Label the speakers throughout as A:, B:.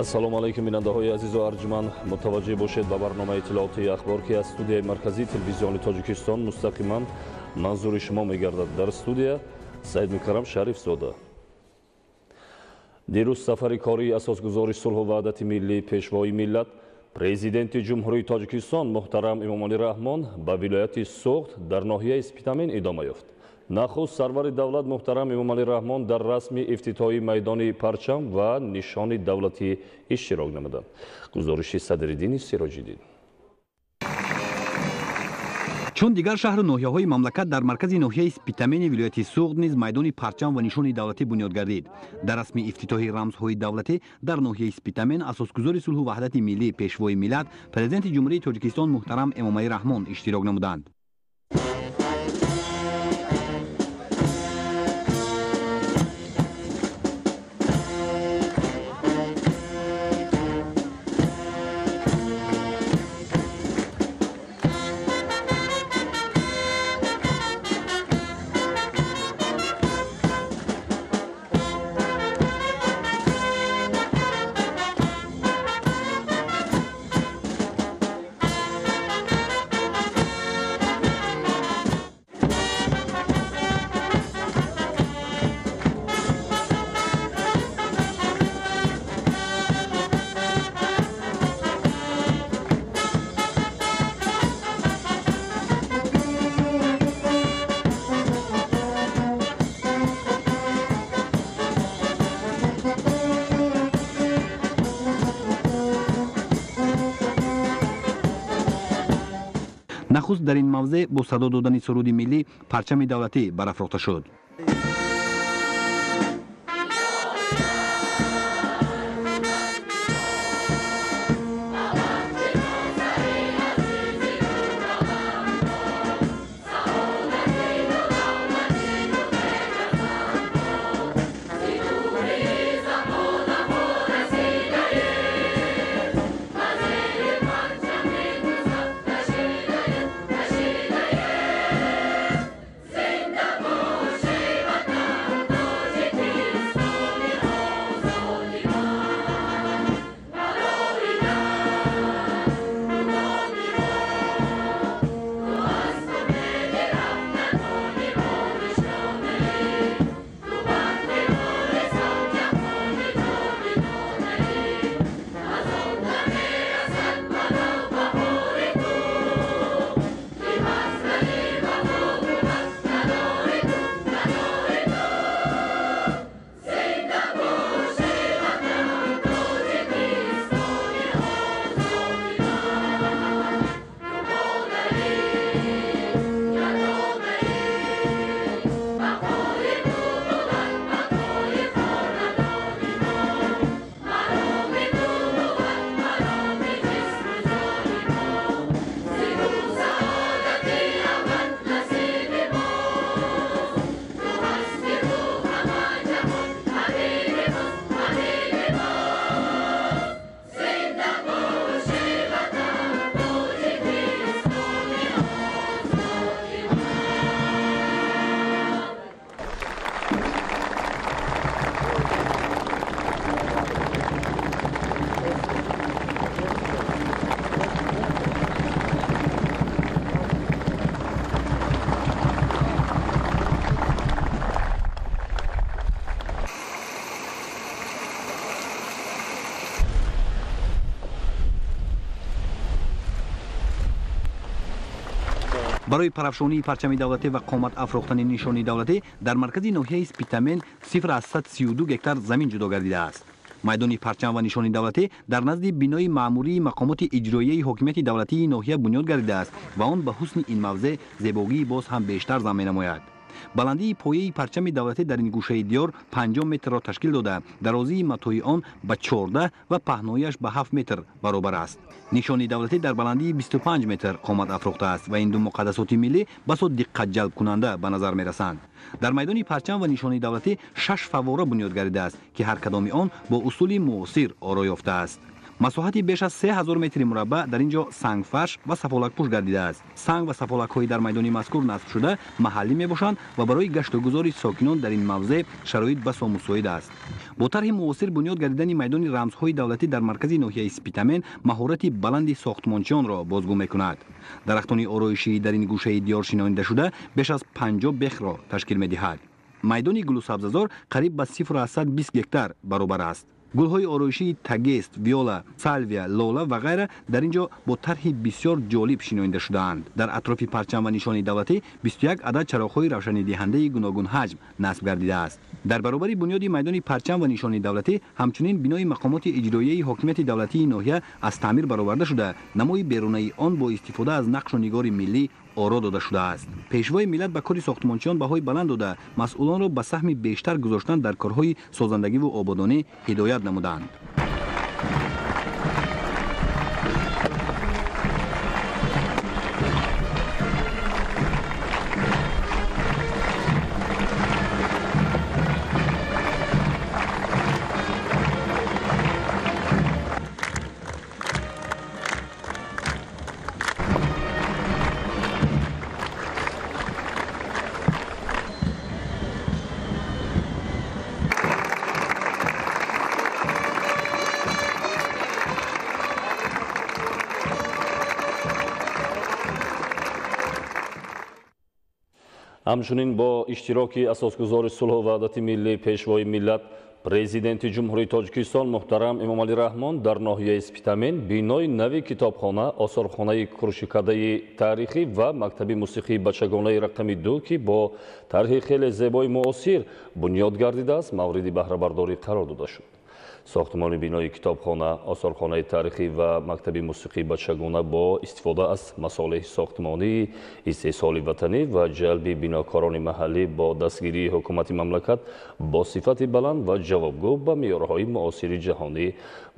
A: Ассалому алайкум бинандаҳои азизу арҷманд, мутаваҷҷеҳ бошед ба барномаи иттилоотии ахбор, ки аз студияи марказии телевизиони Тоҷикистон мустақиман манзури шумо мегардад. Дар студия Саидмукаррам Шарифзода. Дирӯз сафари кории асосгузори сулҳу ваҳдати миллӣ, пешвои миллат, президенти Ҷумҳурии Тоҷикистон муҳтарам Эмомалӣ Раҳмон ба вилояти Суғд дар ноҳияи Спитамен идома ёфт. Нахуст сарвари давлат муҳтарам Эмомалӣ Раҳмон дар расми ифтитоҳи майдони парчам ва нишони давлатӣ иштирок намуданд. Гузориши Садриддини Сироҷиддин.
B: Чун дигар шаҳру ноҳияҳои мамлакат, дар маркази ноҳияи Спитамени вилояти Суғд низ майдони парчам ва нишони давлатӣ бунёд гардид. Дар расми ифтитоҳи рамзҳои давлатӣ дар ноҳияи Спитамен асосгузори сулҳу ваҳдати миллӣ, пешвои миллат, президенти Ҷумҳурии Тоҷикистон муҳтарам Эмомалӣ Раҳмон иштирок намуданд. Нахуст дар ин мавзеъ бо садо додани суруди миллӣ парчами давлатӣ барафрохта шуд. Барои парафшонии парчами давлатӣ ва қомат афрохтани нишони давлатӣ дар маркази ноҳияи Спитамен 0,32 гектар замин ҷудо гардидааст. Майдони парчам ва нишони давлатӣ дар назди бинои маъмурии мақомоти иҷроияи ҳокимияти давлатии ноҳия бунёд гардидааст ва он ба ҳусни ин мавзеъ зебогии боз ҳам бештар зам менамояд. Баландии пояи парчами давлатӣ дар ин гӯшаи диёр 50 метрро ташкил дода, дарозии матои он ба 14 ва паҳнояш ба 7 метр баробар аст. Нишони давлатӣ дар баландии 25 метр қомат афрохтааст ва ин ду муқаддасоти миллӣ басо диққатҷалбкунанда ба назар мерасанд. Дар майдони парчам ва нишони давлатӣ 6 фаввора бунёд гардидааст, ки ҳар кадоми он бо усули муосир оро ёфтааст. Масоҳати беш аз 3000 метри мураббаъ дар ин ҷо сангфарш ва сафолакпӯш гардидааст. Санг ва сафолакҳои дар майдони мазкур насбшуда маҳаллӣ мебошанд ва барои гаштугузори сокинон дар ин мавзеъ шароит басо мусоид аст. Бо тарҳи муосир бунёд гардидани майдони рамзҳои давлатӣ дар маркази ноҳияи Спитамен маҳорати баланди сохтмончиёнро бозгӯ мекунад. Дарахтони ороишии дар ин гӯшаи диёр шинонидашуда беш аз 50 бехро ташкил медиҳад. Майдони гулу сабзазор қариб ба 0,20 гектар баробар аст. Гулҳои ороишии тагест, виола, салвия, лола ва ғайра дар ин ҷо бо тарҳи бисёр ҷолиб шинонида шудаанд. Дар атрофи парчам ва нишони давлатӣ 21 адад чароғҳои равшанидиҳандаи гуногунҳаҷм насб гардидааст. Дар баробари бунёди майдони парчам ва нишони давлатӣ ҳамчунин бинои мақомоти иҷроияи ҳокимияти давлатии ноҳия аз таъмир бароварда шуда, намои берунаи он бо истифода аз нақшу нигори миллӣ оро дода шудааст. Пешвои миллат ба кори сохтмончиён баҳои баланд дода, масъулонро ба саҳми бештар гузоштан дар корҳои созандагиву ободонӣ ҳидоят намуданд.
A: Ҳамчунин бо иштироки асосгузори сулҳу ваҳдати миллӣ, пешвои миллат, президенти Ҷумҳурии Тоҷикистон муҳтарам Эмомалӣ Раҳмон дар ноҳияи Спитамен бинои нави китобхона, осорхонаи куршикадаи таърихӣ ва мактаби мусиқии бачагонаи рақами 2, ки бо тарҳи хеле зебои муосир бунёд гардидааст, мавриди баҳрабардорӣ қарор дода шуд. Сохтмони бинои китобхона, осорхонаи таърихӣ ва мактаби мусиқии бачагона бо истифода аз масолеҳи сохтмонии истеҳсоли ватанӣ ва ҷалби бинокорони маҳаллӣ бо дастгирии ҳукумати мамлакат бо сифати баланд ва ҷавобгӯ ба меъёрҳои муосири ҷаҳонӣ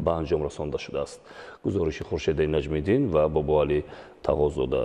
A: ба анҷом расонда шудааст. Гузориши Хуршедаи Наҷмиддин ва Бобоалӣ Тағозода.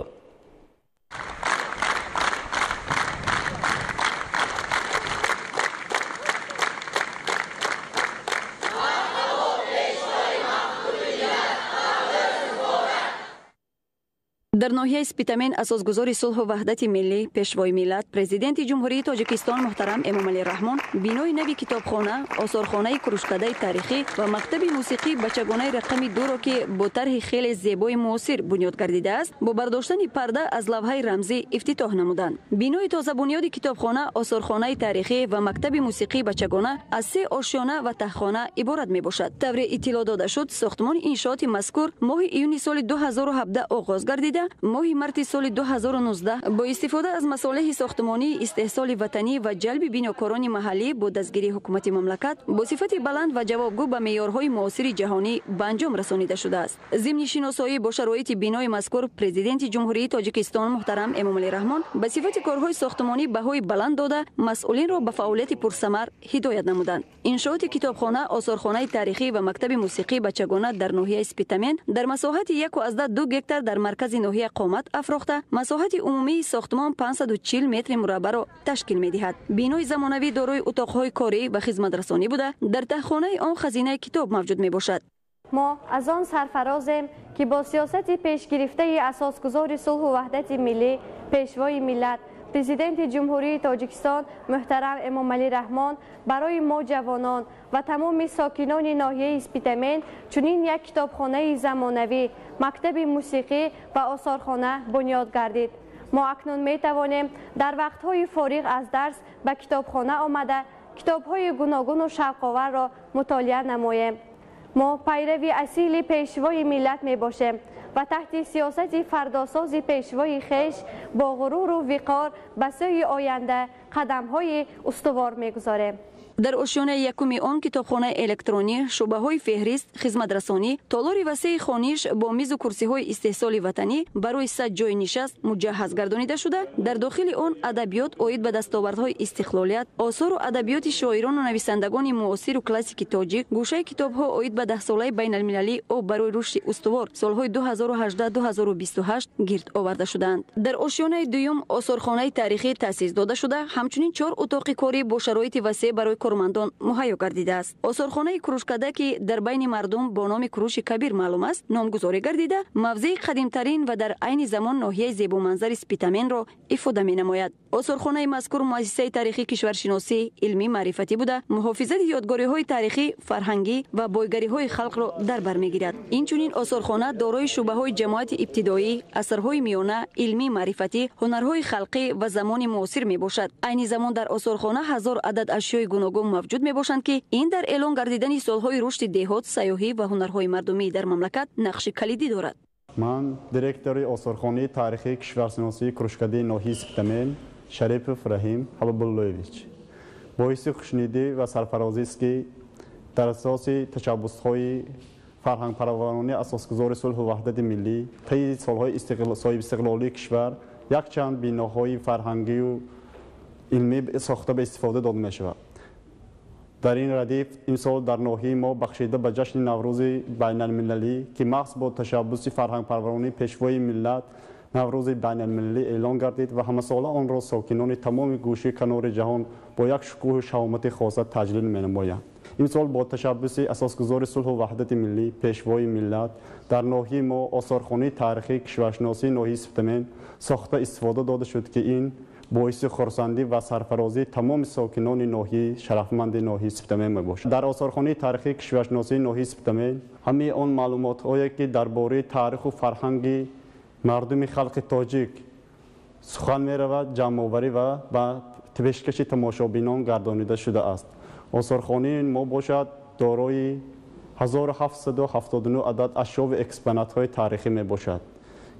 C: Дар ноҳияи Спитамен асосгузори сулҳу ваҳдати миллӣ, пешвои миллат, президенти Ҷумҳурии Тоҷикистон муҳтарам Эмомалӣ Раҳмон бинои нави китобхона, осорхонаи курушкадаи таърихӣ ва мактаби мусиқии бачагонаи рақами 2-ро, ки бо тарҳи хеле зебои муосир бунёд гардидааст, бо бардоштани парда аз лавҳаи рамзӣ ифтитоҳ намуданд. Бинои тозабунёди китобхона, осорхонаи таърихӣ ва мактаби мусиқии бачагона аз 3 ошёна ва таҳхона иборат мебошад. Тавре иттилоъ дода шуд, сохтмони иншооти мазкур моҳи июни соли 2017 оғоз гардида, моҳи марти соли 2019 бо истифода аз масолеҳи сохтмонии истеҳсоли ватанӣ ва ҷалби бинокорони маҳаллӣ бо дастгирии ҳукумати мамлакат бо сифати баланд ва ҷавобгӯ ба меъёрҳои муосири ҷаҳонӣ ба анҷом расонида шудааст. Зимни шиносоӣ бо шароити бинои мазкур, президенти Ҷумҳурии Тоҷикистон муҳтарам Эмомалӣ Раҳмон ба сифати корҳои сохтмонӣ баҳои баланд дода, масъулинро ба фаъолияти пурсамар ҳидоят намуданд. Иншооти китобхона, осорхонаи таърихӣ ва мактаби мусиқии бачагона дар ноҳияи Спитамен дар масоҳати 1,2 гектар дар маркази ноҳия қомат афрохта, масоҳати умумии сохтмон 540 метри мураббаъро ташкил медиҳад. Бинои замонавӣ дорои утоқҳои корӣ ва хизматрасонӣ буда, дар таҳхонаи он хазинаи китоб мавҷуд мебошад.
D: Мо аз он сарфарозем, ки бо сиёсати пешгирифтаи асосгузори сулҳу ваҳдати миллӣ, пешвои миллат, президенти Ҷумҳурии Тоҷикистон муҳтарам Эмомалӣ Раҳмон барои мо ҷавонон ва тамоми сокинони ноҳияи Спитамен чунин як китобхонаи замонавӣ, мактаби мусиқӣ ва осорхона бунёд гардид. Мо акнун метавонем дар вақтҳои фориғ аз дарс ба китобхона омада китобҳои гуногуну шавқоварро мутолиа намоем. Мо пайрави асили пешвои миллат мебошем ва таҳти сиёсати фардосози пешвои хеш бо ғуруру виқор ба сӯи оянда қадамҳои устувор мегузорем.
C: Дар ошёнаи якуми он китобхонаи электронӣ, шӯъбаҳои феҳрист, хизматрасонӣ, толори васеи хониш бо мизу курсиҳои истеҳсоли ватанӣ барои 100 ҷойи нишаст муҷаҳҳаз гардонида шуда, дар дохили он адабиёт оид ба дастовардҳои истиқлолият, осору адабиёти шоирону нависандагони муосиру классики тоҷик, гӯшаи китобҳо оид ба даҳсолаи байналмилалии об барои рушди устувор солҳои 2018-2028 гирд оварда шудаанд. Дар ошёнаи дуюм осорхонаи таърихӣ таъсис дода шуда, ҳамчунин 4 утоқи корӣ бо шароити васеъ барои кормандон муҳайё гардидааст. Осорхонаи Курушкада, ки дар байни мардум бо номи Куруши Кабир маълум аст, номгузорӣ гардида, мавзеи қадимтарин ва дар айни замон ноҳияи зебоманзари Спитаменро ифода менамояд. Осорхонаи мазкур муассисаи таърихӣ, кишваршиносӣ, илмӣ маърифатӣ буда, муҳофизати ёдгориҳои таърихӣ, фарҳангӣ ва бойгариҳои халқро дар бар мегирад. Инчунин осорхона дорои шӯъбаҳои ҷамоати ибтидоӣ, асрҳои миёна, илмӣ маърифатӣ, ҳунарҳои халқӣ ва замони муосир мебошад. Айни замон дар осорхона 1000 адад ашёи гуногун мавҷуд мебошанд, ки ин дар эълон гардидани солҳои рушди деҳот, сайёҳӣ ва ҳунарҳои мардумӣ дар мамлакат нақши калидӣ дорад.
E: Ман директори осорхонаи таърихии кишваршиносии Курушкадаи ноҳияи Спитамен Шарипов Раҳим Ҳабибуллоевич. Боиси хушнудӣ ва сарфарозист, ки дар асоси ташаббусҳои фарҳангпарваронаи асосгузори сулҳу ваҳдати миллӣ таи солҳои соҳибистиқлолии кишвар якчанд биноҳои фарҳангию илмӣ сохта ба истифода дода мешавад. Дар ин радиф имсол дар ноҳияи мо бахшида ба ҷашни Наврӯзи байналмилалӣ, ки махз бо ташаббуси фарҳангпарваронии Пешвои миллат Наврӯзи байналмилалӣ эълон гардид ва ҳамасола онро сокинони тамоми гӯшаи канори ҷаҳон бо як шукӯҳу шаҳомати хоса таҷлил менамоянд. Имсол бо ташаббуси асосгузори сулҳу ваҳдати миллӣ, Пешвои миллат, дар ноҳияи мо осорхонаи таърихии кишваршиносии ноҳияи Спитамен сохта истифода дода шуд, ки ин боиси хурсандӣ ва сарфарозии тамоми сокинони ноҳияи шарафманди ноҳияи Спитамен мебошад. Дар осорхонаи таърихии кишваршиносии ноҳияи Спитамен ҳамаи он маълумотҳое, ки дар бораи таъриху фарҳанги мардуми халқи тоҷик сухан меравад, ҷамъоварӣ ва ба пешкаши тамошобинон гардонида шудааст. Осорхонаи мо бошад дорои 1779 адад ашёву экспонатҳои таърихӣ мебошад,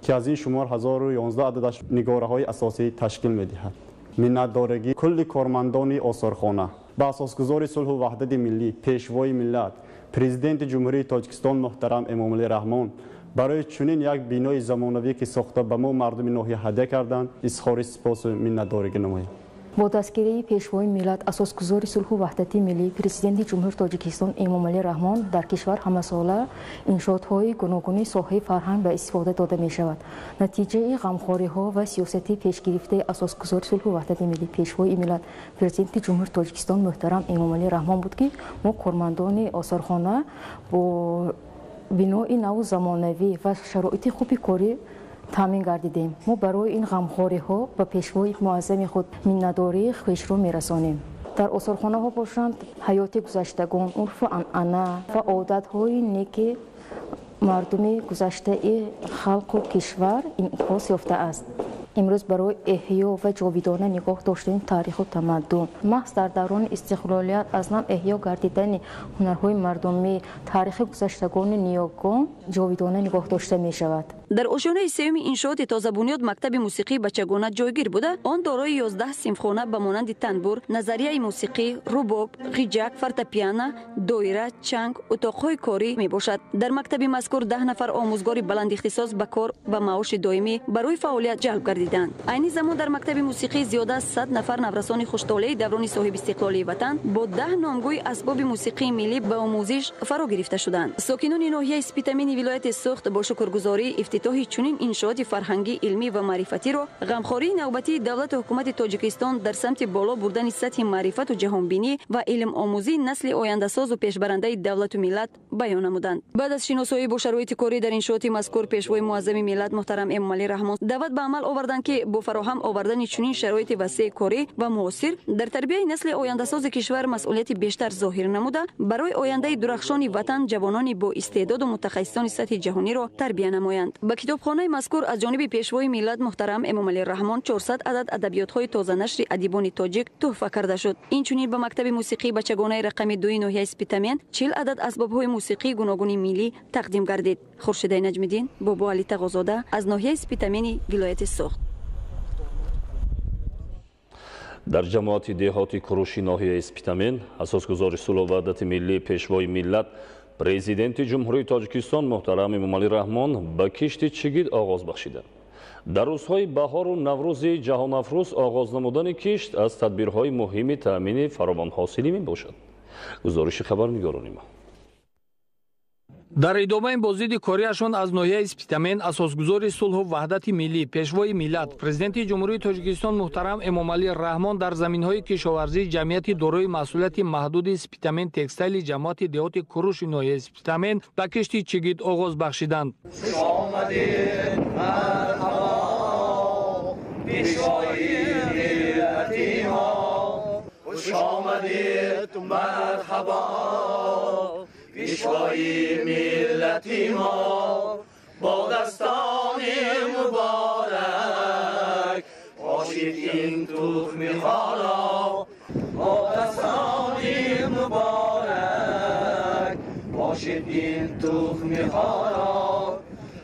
E: ки аз ин шумор 1011 ададаш нигораҳои асосӣ ташкил медиҳад. Миннатдорагии кулли кормандони осорхона ба асосгузори сулҳу ваҳдати миллӣ, Пешвои миллат, Президенти Ҷумҳурии Тоҷикистон муҳтарам Эмомалӣ Раҳмон барои чунин як бинои замонавӣ, ки сохта ба мо мардуми ноҳия ҳадя карданд, изҳори сипосу миннатдоригӣ намоем.
F: Бо дастгирии Пешвои миллат, асосгузори сулҳу ваҳдати миллӣ, Президенти Ҷумҳурии Тоҷикистон Эмомалӣ Раҳмон дар кишвар ҳамасола иншоотҳои гуногуни соҳаи фарҳанг ба истифода дода мешавад. Натиҷаи ғамхориҳо ва сиёсати пешгирифтаи асосгузори сулҳу ваҳдати миллӣ, Пешвои миллат, Президенти Ҷумҳурии Тоҷикистон муҳтарам Эмомалӣ Раҳмон буд, ки мо кормандони осорхона бо бинои наву замонавӣ ва шароити хуби корӣ таъмин гардидем. Мо барои ин ғамхориҳо ба Пешвои муаззами худ миннатдории хешро мерасонем. Дар осорхонаҳо бошанд ҳаёти гузаштагон, урфу анъана ва одатҳои неки мардуми гузаштаи халқу кишвар инъикос ёфтааст. Имрӯз барои эҳё ва ҷовидона нигоҳ доштани таъриху тамаддун, маҳз дар даврони истиқлолият аз нав эҳё гардидани ҳунарҳои мардумӣ, таърихи гузаштагони ниёгон ҷовидона нигоҳ дошта мешавад.
C: Дар ошёнаи сеюми иншооти тозабунёд мактаби мусиқии бачагона ҷойгир буда, он дорои 11 синфхона ба монанди танбур, назарияи мусиқӣ, рубоб, ғиҷак, фортепиано, доира, чанг, утоқҳои корӣ мебошад. Дар мактаби мазкур 10 нафар омӯзгори баландихтисос ба кор ба маоши доимӣ барои фаъолият ҷалб гардиданд. Айни замон дар мактаби мусиқӣ зиёда аз 100 нафар наврасони хуштолеи даврони соҳибистиқлолии ватан бо 10 номгӯи асбоби мусиқии миллӣ ба омӯзиш фаро гирифта шуданд. Сокинони ноҳияи Спитамени вилояти Суғд бо шукргузорӣ ифтитоҳи чунин иншооти фарҳангӣ, илмӣ ва маърифатиро ғамхории навбатии давлату ҳукумати Тоҷикистон дар самти боло бурдани сатҳи маърифату ҷаҳонбинӣ ва илмомӯзии насли ояндасозу пешбарандаи давлату миллат баён намуданд. Баъд аз шиносоӣ бо шароити корӣ дар иншооти мазкур Пешвои муаззами миллат муҳтарам Эмомалӣ Раҳмон даъват ба амал оварданд, ки бо фароҳам овардани чунин шароити васеи корӣ ва муосир дар тарбияи насли ояндасози кишвар масъулияти бештар зоҳир намуда, барои ояндаи дурахшони ватан ҷавонони бо истеъдоду мутахассисони сатҳи ҷаҳониро тарбия намоянд. Ба китобхонаи мазкур аз ҷониби Пешвои миллат муҳтарам Эмомалӣ Раҳмон 400 адад адабиётҳои тозанашри адибони тоҷик тӯҳфа карда шуд. Инчунин ба мактаби мусиқии бачагонаи рақами 2 ноҳияи Спитамен 40 адад асбобҳои мусиқии гуногуни миллӣ тақдим гардид. Хуршидаи Наҷмиддин, Бобоали Тағозода аз ноҳияи Спитамени вилояти Суғд.
A: Дар ҷамоати деҳоти Куруши ноҳияи Спитамен асосгузори сулҳу ваҳдати миллӣ, Пешвои миллат, Президенти Ҷумҳурии Тоҷикистон муҳтарам Эмомалӣ Раҳмон ба кишти чигит оғоз бахшиданд. Дар рӯзҳои баҳору наврӯзи ҷаҳонафрӯз оғоз намудани кишт аз тадбирҳои муҳими таъмини фаровонҳосилӣ мебошад. Гузориши хабарнигорони мо.
G: Дар идомаи боздиди кориашон аз ноҳияи Спитамен асосгузори сулҳу ваҳдати миллӣ, Пешвои миллат, Президенти Ҷумҳурии Тоҷикистон муҳтарам Эмомалӣ Раҳмон дар заминҳои кишоварзии ҷамъияти дорои масъулияти маҳдуди Спитамен Текстайли ҷамоати деҳоти Куруши ноҳияи Спитамен ба кишти чигит оғоз бахшиданд.
H: پیشوای ملتی ما با دستان مبارک پاشید این تخم را، با دستان مبارک پاشید این تخم را.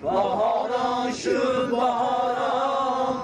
H: بهاران شد بهاران،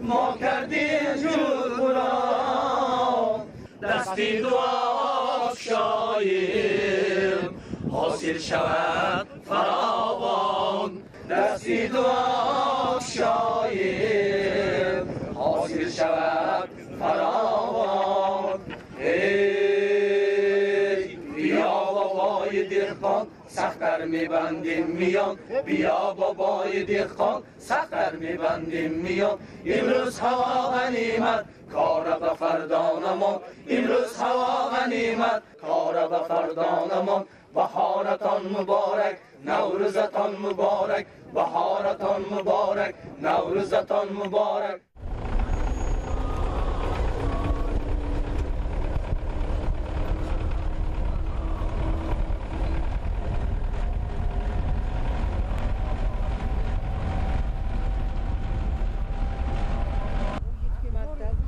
H: ما کردیم جود غلام، دستی دعا شایم حاصل شود فراوان، دستی دعا شایم حاصل شود فراوان. ای بیا بابای دهقان سختر میبندیم میان، بیا بابای دهقان سختر میبندیم میان. امروز هوا غنیمت کار به فردا نمان، امروز هوا غنیمت کار به فردا نمان. بهارتان مبارک نوروزتان مبارک، بهارتان مبارک نوروزتان مبارک.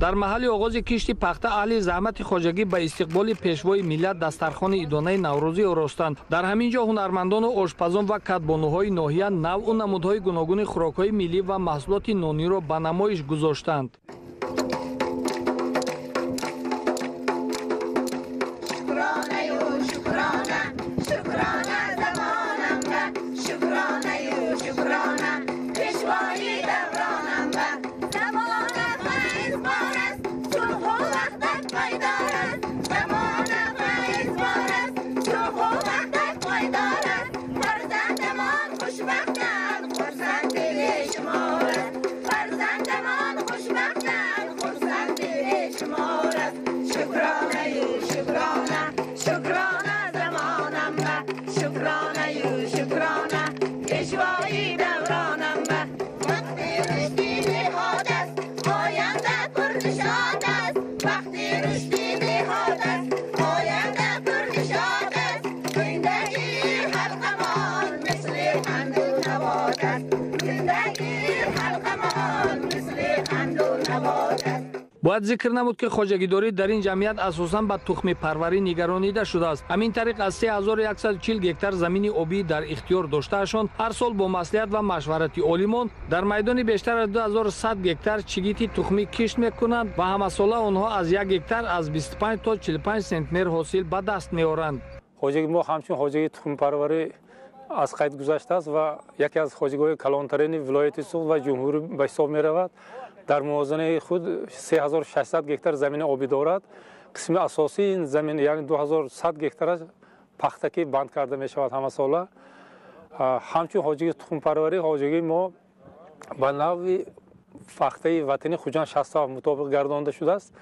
G: Дар маҳалли оғози кишти пахта аҳли заҳмати хоҷагӣ ба истиқболи пешвои миллат дастархони идонаи наврӯзӣ оростанд. Дар ҳамин ҷо ҳунармандону ошпазон ва кадбонуҳои ноҳия навъу намудҳои гуногуни хӯрокҳои миллӣ ва маҳсулоти нониро ба намоиш гузоштанд. Бояд зикр намуд, ки хоҷагидорӣ дар ин ҷамъият асосан ба тухмипарварӣ нигаронида шудааст. Ҳамин тариқ аз 3140 гектар замини обӣ дар ихтиёр доштаашон ҳар сол бо маслиҳат ва машварати олимон дар майдони бештар аз 2100 гектар чигити тухмӣ кишт мекунанд ва ҳамасола онҳо аз 1 гектар аз 25 то 45 сентнер ҳосил ба даст меоранд.
I: Хоҷагии мо ҳамчун хоҷагии тухмипарварӣ аз қайд гузаштааст ва яке аз хоҷагиҳои калонтарини вилояти Суғд ва ҷумҳурӣ ба ҳисоб меравад. Дар мувозанаи худ 3600 гектар замини обӣ дорад. Қисми асосии ин замин, яъне 2100 гектараш пахтакӣ банд карда мешавад ҳамасола. Ҳамчун хоҷагии тухмпарварӣ хоҷагии мо ба навъи пахтаи ватанӣ Хуҷанд 67 мутобиқ гардонда шудааст.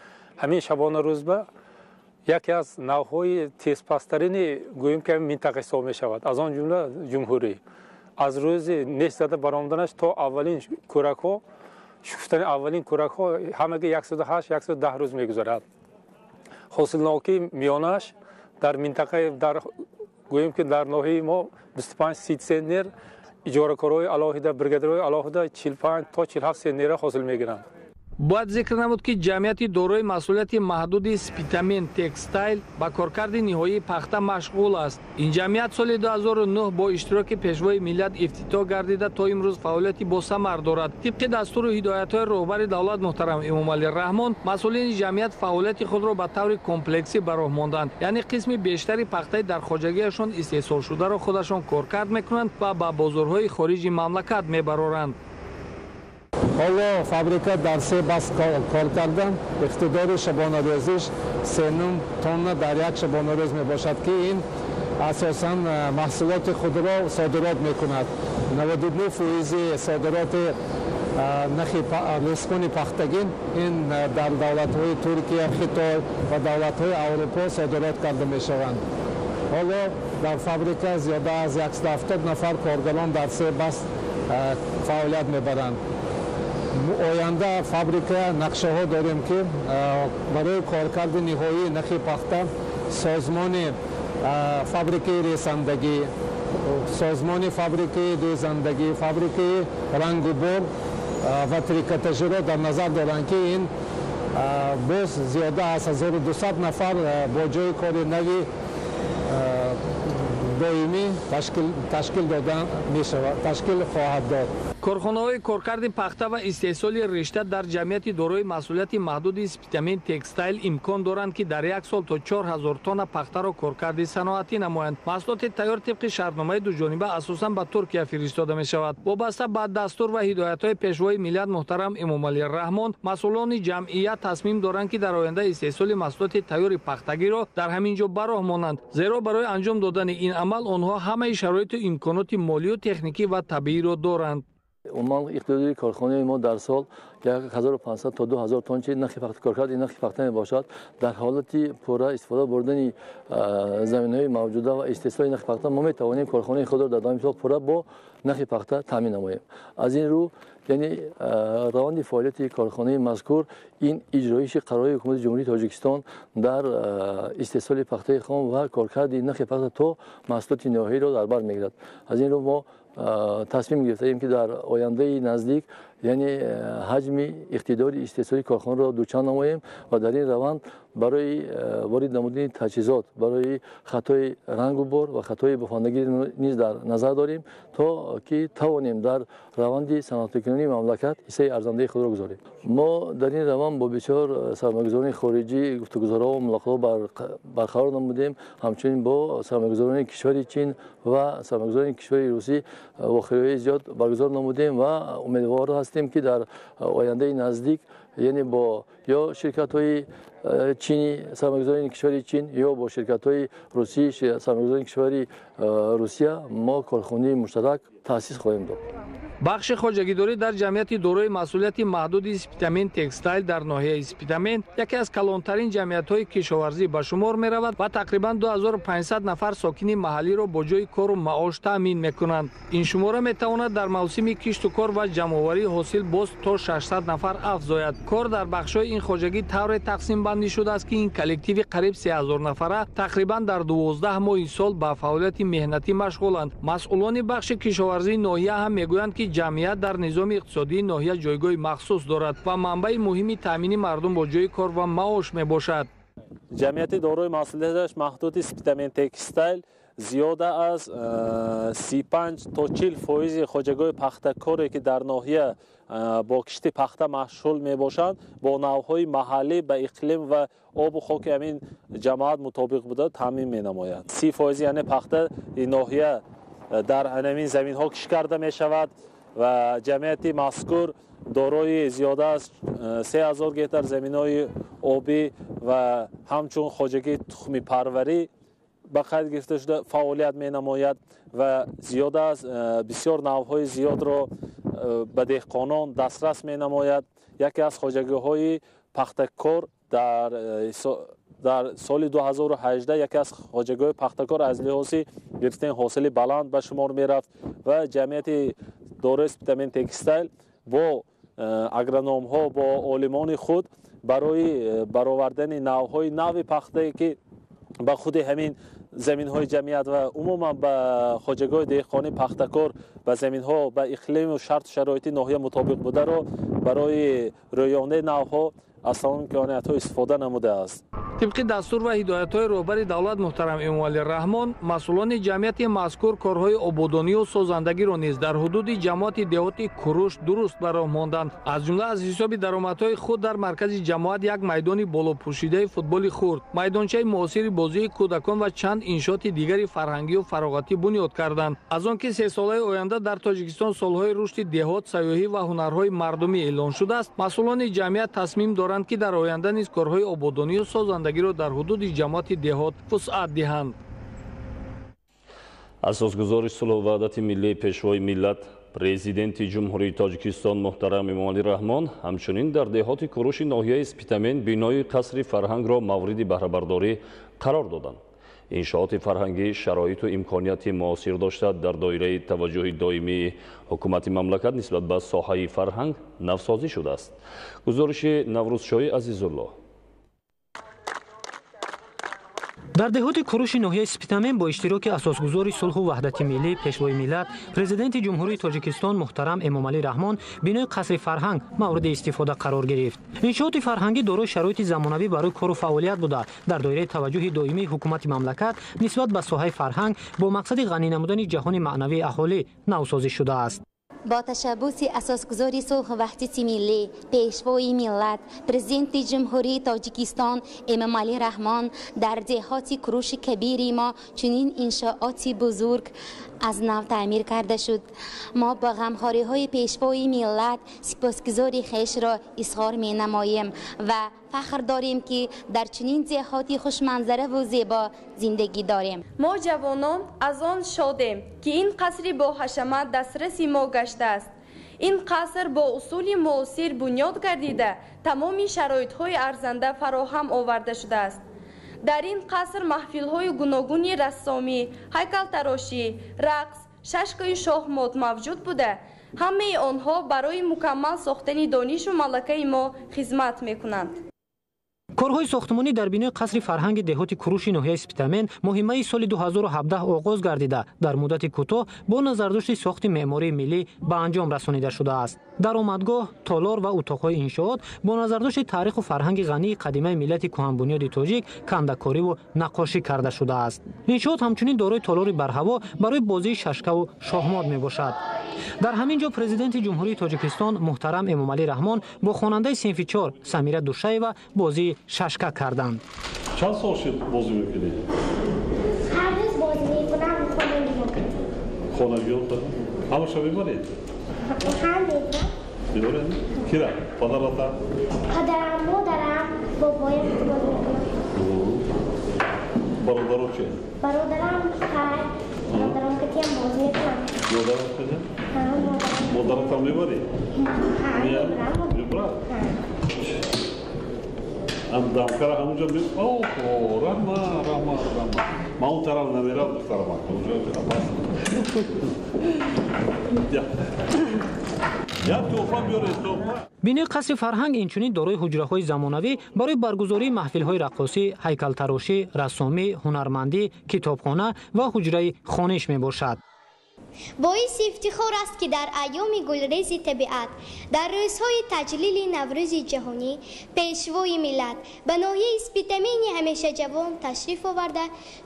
I: Ҳамин шабонарӯз ба яке аз навъҳои тезпасттарини гӯем ки минтақа ҳисоб мешавад, аз он ҷумла ҷумҳурӣ. Аз рӯзи нест зада баромаданаш то аввалин кӯракҳо, шукуфтани аввалин кӯракҳо ҳамаги 108-110 рӯз мегузарад. Ҳосилнокии миёнааш дар минтақаи дар гӯем ки дар ноҳияи мо 25-30 центнер, иҷоракорҳои алоҳида, бригадирҳои алоҳида 45 то 47 центнера ҳосил мегиранд.
G: Бояд зикр намуд, ки ҷамъияти дорои масъулияти маҳдуди Спитамен Текстайл ба коркарди ниҳоии пахта машғул аст. Ин ҷамъият соли 2009 бо иштироки Пешвои миллат ифтитоҳ гардида, то имрӯз фаъолияти босамар дорад. Тибқи дастуру ҳидоятҳои роҳбари давлат муҳтарам Эмомалӣ Раҳмон, масъулини ҷамъият фаъолияти худро ба таври комплексӣ ба роҳ монданд, яъне қисми бештари пахтаи дар хоҷагиашон истеҳсолшударо худашон коркард мекунанд ва ба бозорҳои хориҷи мамлакат мебароранд.
J: Ҳоло фабрика дар се баст кор кардан, иқтидори шабонарӯзиш 3,5 тонна дар як шабонарӯз мебошад, ки ин асосан маҳсулоти худро содирот мекунад. 99 фоизи содироти нахи ресмони пахтагин ин дар давлатҳои Туркия, Хитой ва давлатҳои Аврупо содирот карда мешаванд. Ҳоло дар фабрика зиёда аз 170 нафар коргарон дар се баст фаъолият мебаранд. Оянда фабрика нақшаҳо дорем, ки барои коркарди ниҳоии нахи пахта созмони фабрикаи ресандагӣ, созмони фабрикаи дӯзандагӣ, фабрикаи рангубор ва трикотажиро дар назар доранд, ки ин боз зиёда аз 1200 нафар бо ҷои кори нави доимӣ ташкил дода мешавад, ташкил хоҳад дод.
G: Корхонаҳои коркарди пахта ва истеҳсоли ришта дар ҷамъияти дорои масъулияти маҳдуди Спитамен Текстайл имкон доранд, ки дар як сол то 4000 тонна пахтаро коркарди саноатӣ намоянд. Маҳсулоти тайёр тибқи шартномаи дуҷониба асосан ба Туркия фиристода мешавад. Вобаста ба дастур ва ҳидоятҳои Пешвои миллат муҳтарам Эмомалӣ Раҳмон, масъулони ҷамъият тасмим доранд, ки дар оянда истеҳсоли маҳсулоти тайёри пахтагиро дар ҳамин ҷо ба роҳ монанд, зеро барои анҷом додани ин амал онҳо ҳамаи шароиту имконоти молию техникӣ ва табииро доранд.
K: Умуман, иқтидори корхонаи мо дар сол 1500 то 2000 тонна чи нахи пахта, коркарди нахи пахта мебошад. Дар ҳолати пурра истифода бурдани заминҳои мавҷуда ва истеҳсоли нахи пахта мо метавонем корхонаи худро дар давоми сол пурра бо нахи пахта таъмин намоем. Аз ин рӯ, яъне раванди фаъолияти корхонаи мазкур ин иҷроиши қарорҳои Ҳукумати Ҷумҳурии Тоҷикистон дар истеҳсоли пахтаи хом ва коркарди нахи пахта то маҳсулоти ниҳоиро дар бар мегирад. Аз ин рӯ, мо тасмим гирифтаем, ки дар ояндаи наздик, яъне ҳаҷми иқтидори истеҳсоли корхонаро дучанд намоем ва дар ин раванд барои ворид намудани таҷҳизот барои хатҳои рангу бор ва хатҳои бофандагӣ низ дар назар дорем, то ки тавонем дар раванди саноатикунонии мамлакат ҳиссаи арзандаи худро гузорем. Мо дар ин раванд бо бисёр сармоягузорони хориҷӣ гуфтугузорҳо, мулоқотҳо барқарор намудем. Ҳамчунин бо сармоягузорони кишвари Чин ва сармоягузорони кишвари Русӣ вохӯриҳои зиёд баргузор намудем ва умедвор ҳастем, ки дар ояндаи наздик, яъне бо ё ширкатҳои чини, сармоягузорони кишвари Чин, ё бо ширкатҳои русӣ, сармоягузорони кишвари Русия мо корхонаи муштарак таъсис хоҳем дод.
G: Бахши хоҷагидорӣ дар ҷамъияти дорои масъулияти маҳдуди Спитамен Текстайл дар ноҳияи Спитамен яке аз калонтарин ҷамъиятҳои кишоварзӣ ба шумор меравад ва тақрибан 2500 нафар сокини маҳаллиро бо ҷои кору маош таъмин мекунанд. Ин шумора метавонад дар мавсими кишту кор ва ҷамъоварии ҳосил боз то 600 нафар афзояд. Кор дар бахшҳои ин хоҷагӣ тавре тақсимбандӣ шудааст, ки ин коллективи қариб 3000 нафара тақрибан дар 12 моҳи сол ба фаъолияти меҳнатӣ машғуланд. Масъулони бахши кишоварзии ноҳия ҳам мегӯянд, ки ҷамъият дар низоми иқтисодии ноҳия ҷойгоҳи махсус дорад ва манбаи муҳими таъмини мардум бо ҷои кор ва маош мебошад.
L: Ҷамъияти дорои масъулияташ маҳдуди Спитамен Текстайл зиёда аз 35 то 40 фоизи хоҷагиҳои пахтакоре, ки дар ноҳия бо кишти пахта машғул мебошанд, бо навъҳои маҳаллӣ, ба иқлим ва обу хоки ҳамин ҷамоат мутобиқ буда таъмин менамояд. 30 фоизи, яъне пахтаи ноҳия дар ҳамин заминҳо кишт карда мешавад ва ҷамъияти мазкур дорои зиёда аз 3000 гектар заминҳои обӣ ва ҳамчун хоҷагии тухмипарварӣ ба қайд гирифта шуда фаъолият менамояд ва зиёда аз бисёр навъҳои зиёдро ба деҳқонон дастрас менамояд. Яке аз хоҷагиҳои пахтакор дар соли 2018 яке аз хоҷагиҳои пахтакор аз лиҳози гирифтани ҳосили баланд ба шумор мерафт ва ҷамъияти дорои Спитамен Текстайл бо агрономҳо, бо олимони худ барои баровардани навъҳои нави пахтае, ки ба худи ҳамин заминҳои ҷамъият ва умуман ба хоҷагиҳои деҳқонӣ пахтакор ба заминҳо ба иқлиму шарту шароити ноҳия мутобиқ бударо барои рӯёнаи навҳо аз тамоми имкониятҳо истифода намудааст.
G: Тибқи дастур ва ҳидоятҳои роҳбари давлат муҳтарам Эмомалӣ Раҳмон, масъулони ҷамъияти мазкур корҳои ободонию созандагиро низ дар ҳудуди ҷамоати деҳоти Куруш дуруст ба роҳ монданд. Аз ҷумла аз ҳисоби даромадҳои худ дар маркази ҷамоат як майдони болопӯшидаи футболи хурд, майдончаи муосири бозии кӯдакон ва чанд иншооти дигари фарҳангию фароғатӣ бунёд карданд. Аз он ки сесолаи оянда дар Тоҷикистон солҳои рушди деҳот, сайёҳӣ ва ҳунарҳои мардумӣ эълон шудааст, масъулони ҷамъият тасмим доранд, ки дар оянда низ корҳои ободонию созандагиро дар ҳудуди ҷамоати деҳот вусъат диҳанд.
A: Асосгузори сулҳу ваҳдати миллӣ, Пешвои миллат, Президенти Ҷумҳурии Тоҷикистон муҳтарам Эмомалӣ Раҳмон ҳамчунин дар деҳоти Куруши ноҳияи Спитамен бинои қасри фарҳангро мавриди баҳрабардорӣ қарор доданд. Иншооти фарҳангӣ шароиту имконияти муосир дошта, дар доираи таваҷҷӯҳи доимии ҳукумати мамлакат нисбат ба соҳаи фарҳанг навсозӣ шудааст. Гузориши Наврӯзшоҳи Азизуллоҳ.
M: Дар деҳоти Куруши ноҳияи Спитамен бо иштироки асосгузори сулҳу ваҳдати миллӣ, Пешвои миллат, Президенти Ҷумҳурии Тоҷикистон муҳтарам Эмомалӣ Раҳмон бинои қасри фарҳанг мавриди истифода қарор гирифт. Иншооти фарҳангӣ дорои шароити замонавӣ барои кору фаъолият буда, дар доираи таваҷҷӯҳи доимии ҳукумати мамлакат нисбат ба соҳаи фарҳанг бо мақсади ғанӣ намудани ҷаҳони маънавии аҳолӣ навсозӣ шудааст.
N: Бо ташаббуси асосгузори сулҳу ваҳдати миллӣ, Пешвои миллат, Президенти Ҷумҳурии Тоҷикистон Эмомалӣ Раҳмон дар деҳоти Куруши Кабири мо чунин иншооти бузург аз нав таъмир карда шуд. Мо бо ғамхориҳои Пешвои миллат сипосгузори хешро изҳор менамоем ва фахр дорем, ки дар чунин деҳоти хушманзараву зебо зиндагӣ дорем.
D: Мо ҷавонон аз он шодем, ки ин қасри боҳашамат дастраси мо гаштааст. Ин қаср бо усули муосир бунёд гардида, тамоми шароитҳои арзанда фароҳам оварда шудааст. Дар ин қаср маҳфилҳои гуногуни рассомӣ, ҳайкалтарошӣ, рақс, шашкаи шоҳмот мавҷуд буда, ҳамаи онҳо барои мукаммал сохтани донишу малакаи мо хизмат мекунанд.
M: Корҳои сохтмонӣ дар бинои қасри фарҳанги деҳоти Куруши ноҳияи Спитамен моҳи майи соли 2017 оғоз гардида, дар муддати кӯтоҳ бо назардошти сохти меъмории миллӣ ба анҷом расонида шудааст. Даромадгоҳ, толор ва утоқҳои иншоот бо назардошти таъриху фарҳанги ғании қадимаи миллати кӯҳанбунёди тоҷик кандакориву наққошӣ карда шудааст. Иншоот ҳамчунин дорои толори барҳаво барои бозии шашкаву шоҳмот мебошад. Дар ҳамин ҷо Президенти Ҷумҳурии Тоҷикистон муҳтарам Эмомалӣ Раҳмон бо хонандаи синфи 4 Самира Душаева бозии шашка карданд.
O: Чанд сол шуд бозӣ мекунед?
P: Ҳар рӯз бозӣ мекунам, хонагиҳо.
O: Хонагиҳо? Ҳамаша мебаред?
P: Ҳам мебарам.
O: Мебаред? Кира? Падарата?
P: Падарам, модарам, бобоям бозӣ мекунам.
O: Бародаро чи?
P: Бародарам хай, бародарам катиам бозӣ мекунам.
O: Модарам катиам?
P: Ҳа, модарам.
O: Модаратам мебарӣ?
P: Ҳа, мебарам.
O: Мебарад? Ам дамкара ҳамунҷо оҳо, раҳма, раҳма, раҳма. Ман он тараф намерам, духтарам, онҷо як тӯҳфа биёред, тӯҳфа.
M: Бинои қасри фарҳанг инчунин дорои ҳуҷраҳои замонавӣ барои баргузории маҳфилҳои раққосӣ, ҳайкалтарошӣ, рассомӣ, ҳунармандӣ, китобхона ва ҳуҷраи хониш мебошад.
P: Боиси ифтихор аст, ки дар айёми гулрези табиат, дар рӯзҳои таҷлили Наврӯзи ҷаҳонӣ, Пешвои миллат ба ноҳияи Спитамени ҳамешаҷавон ташриф оварда,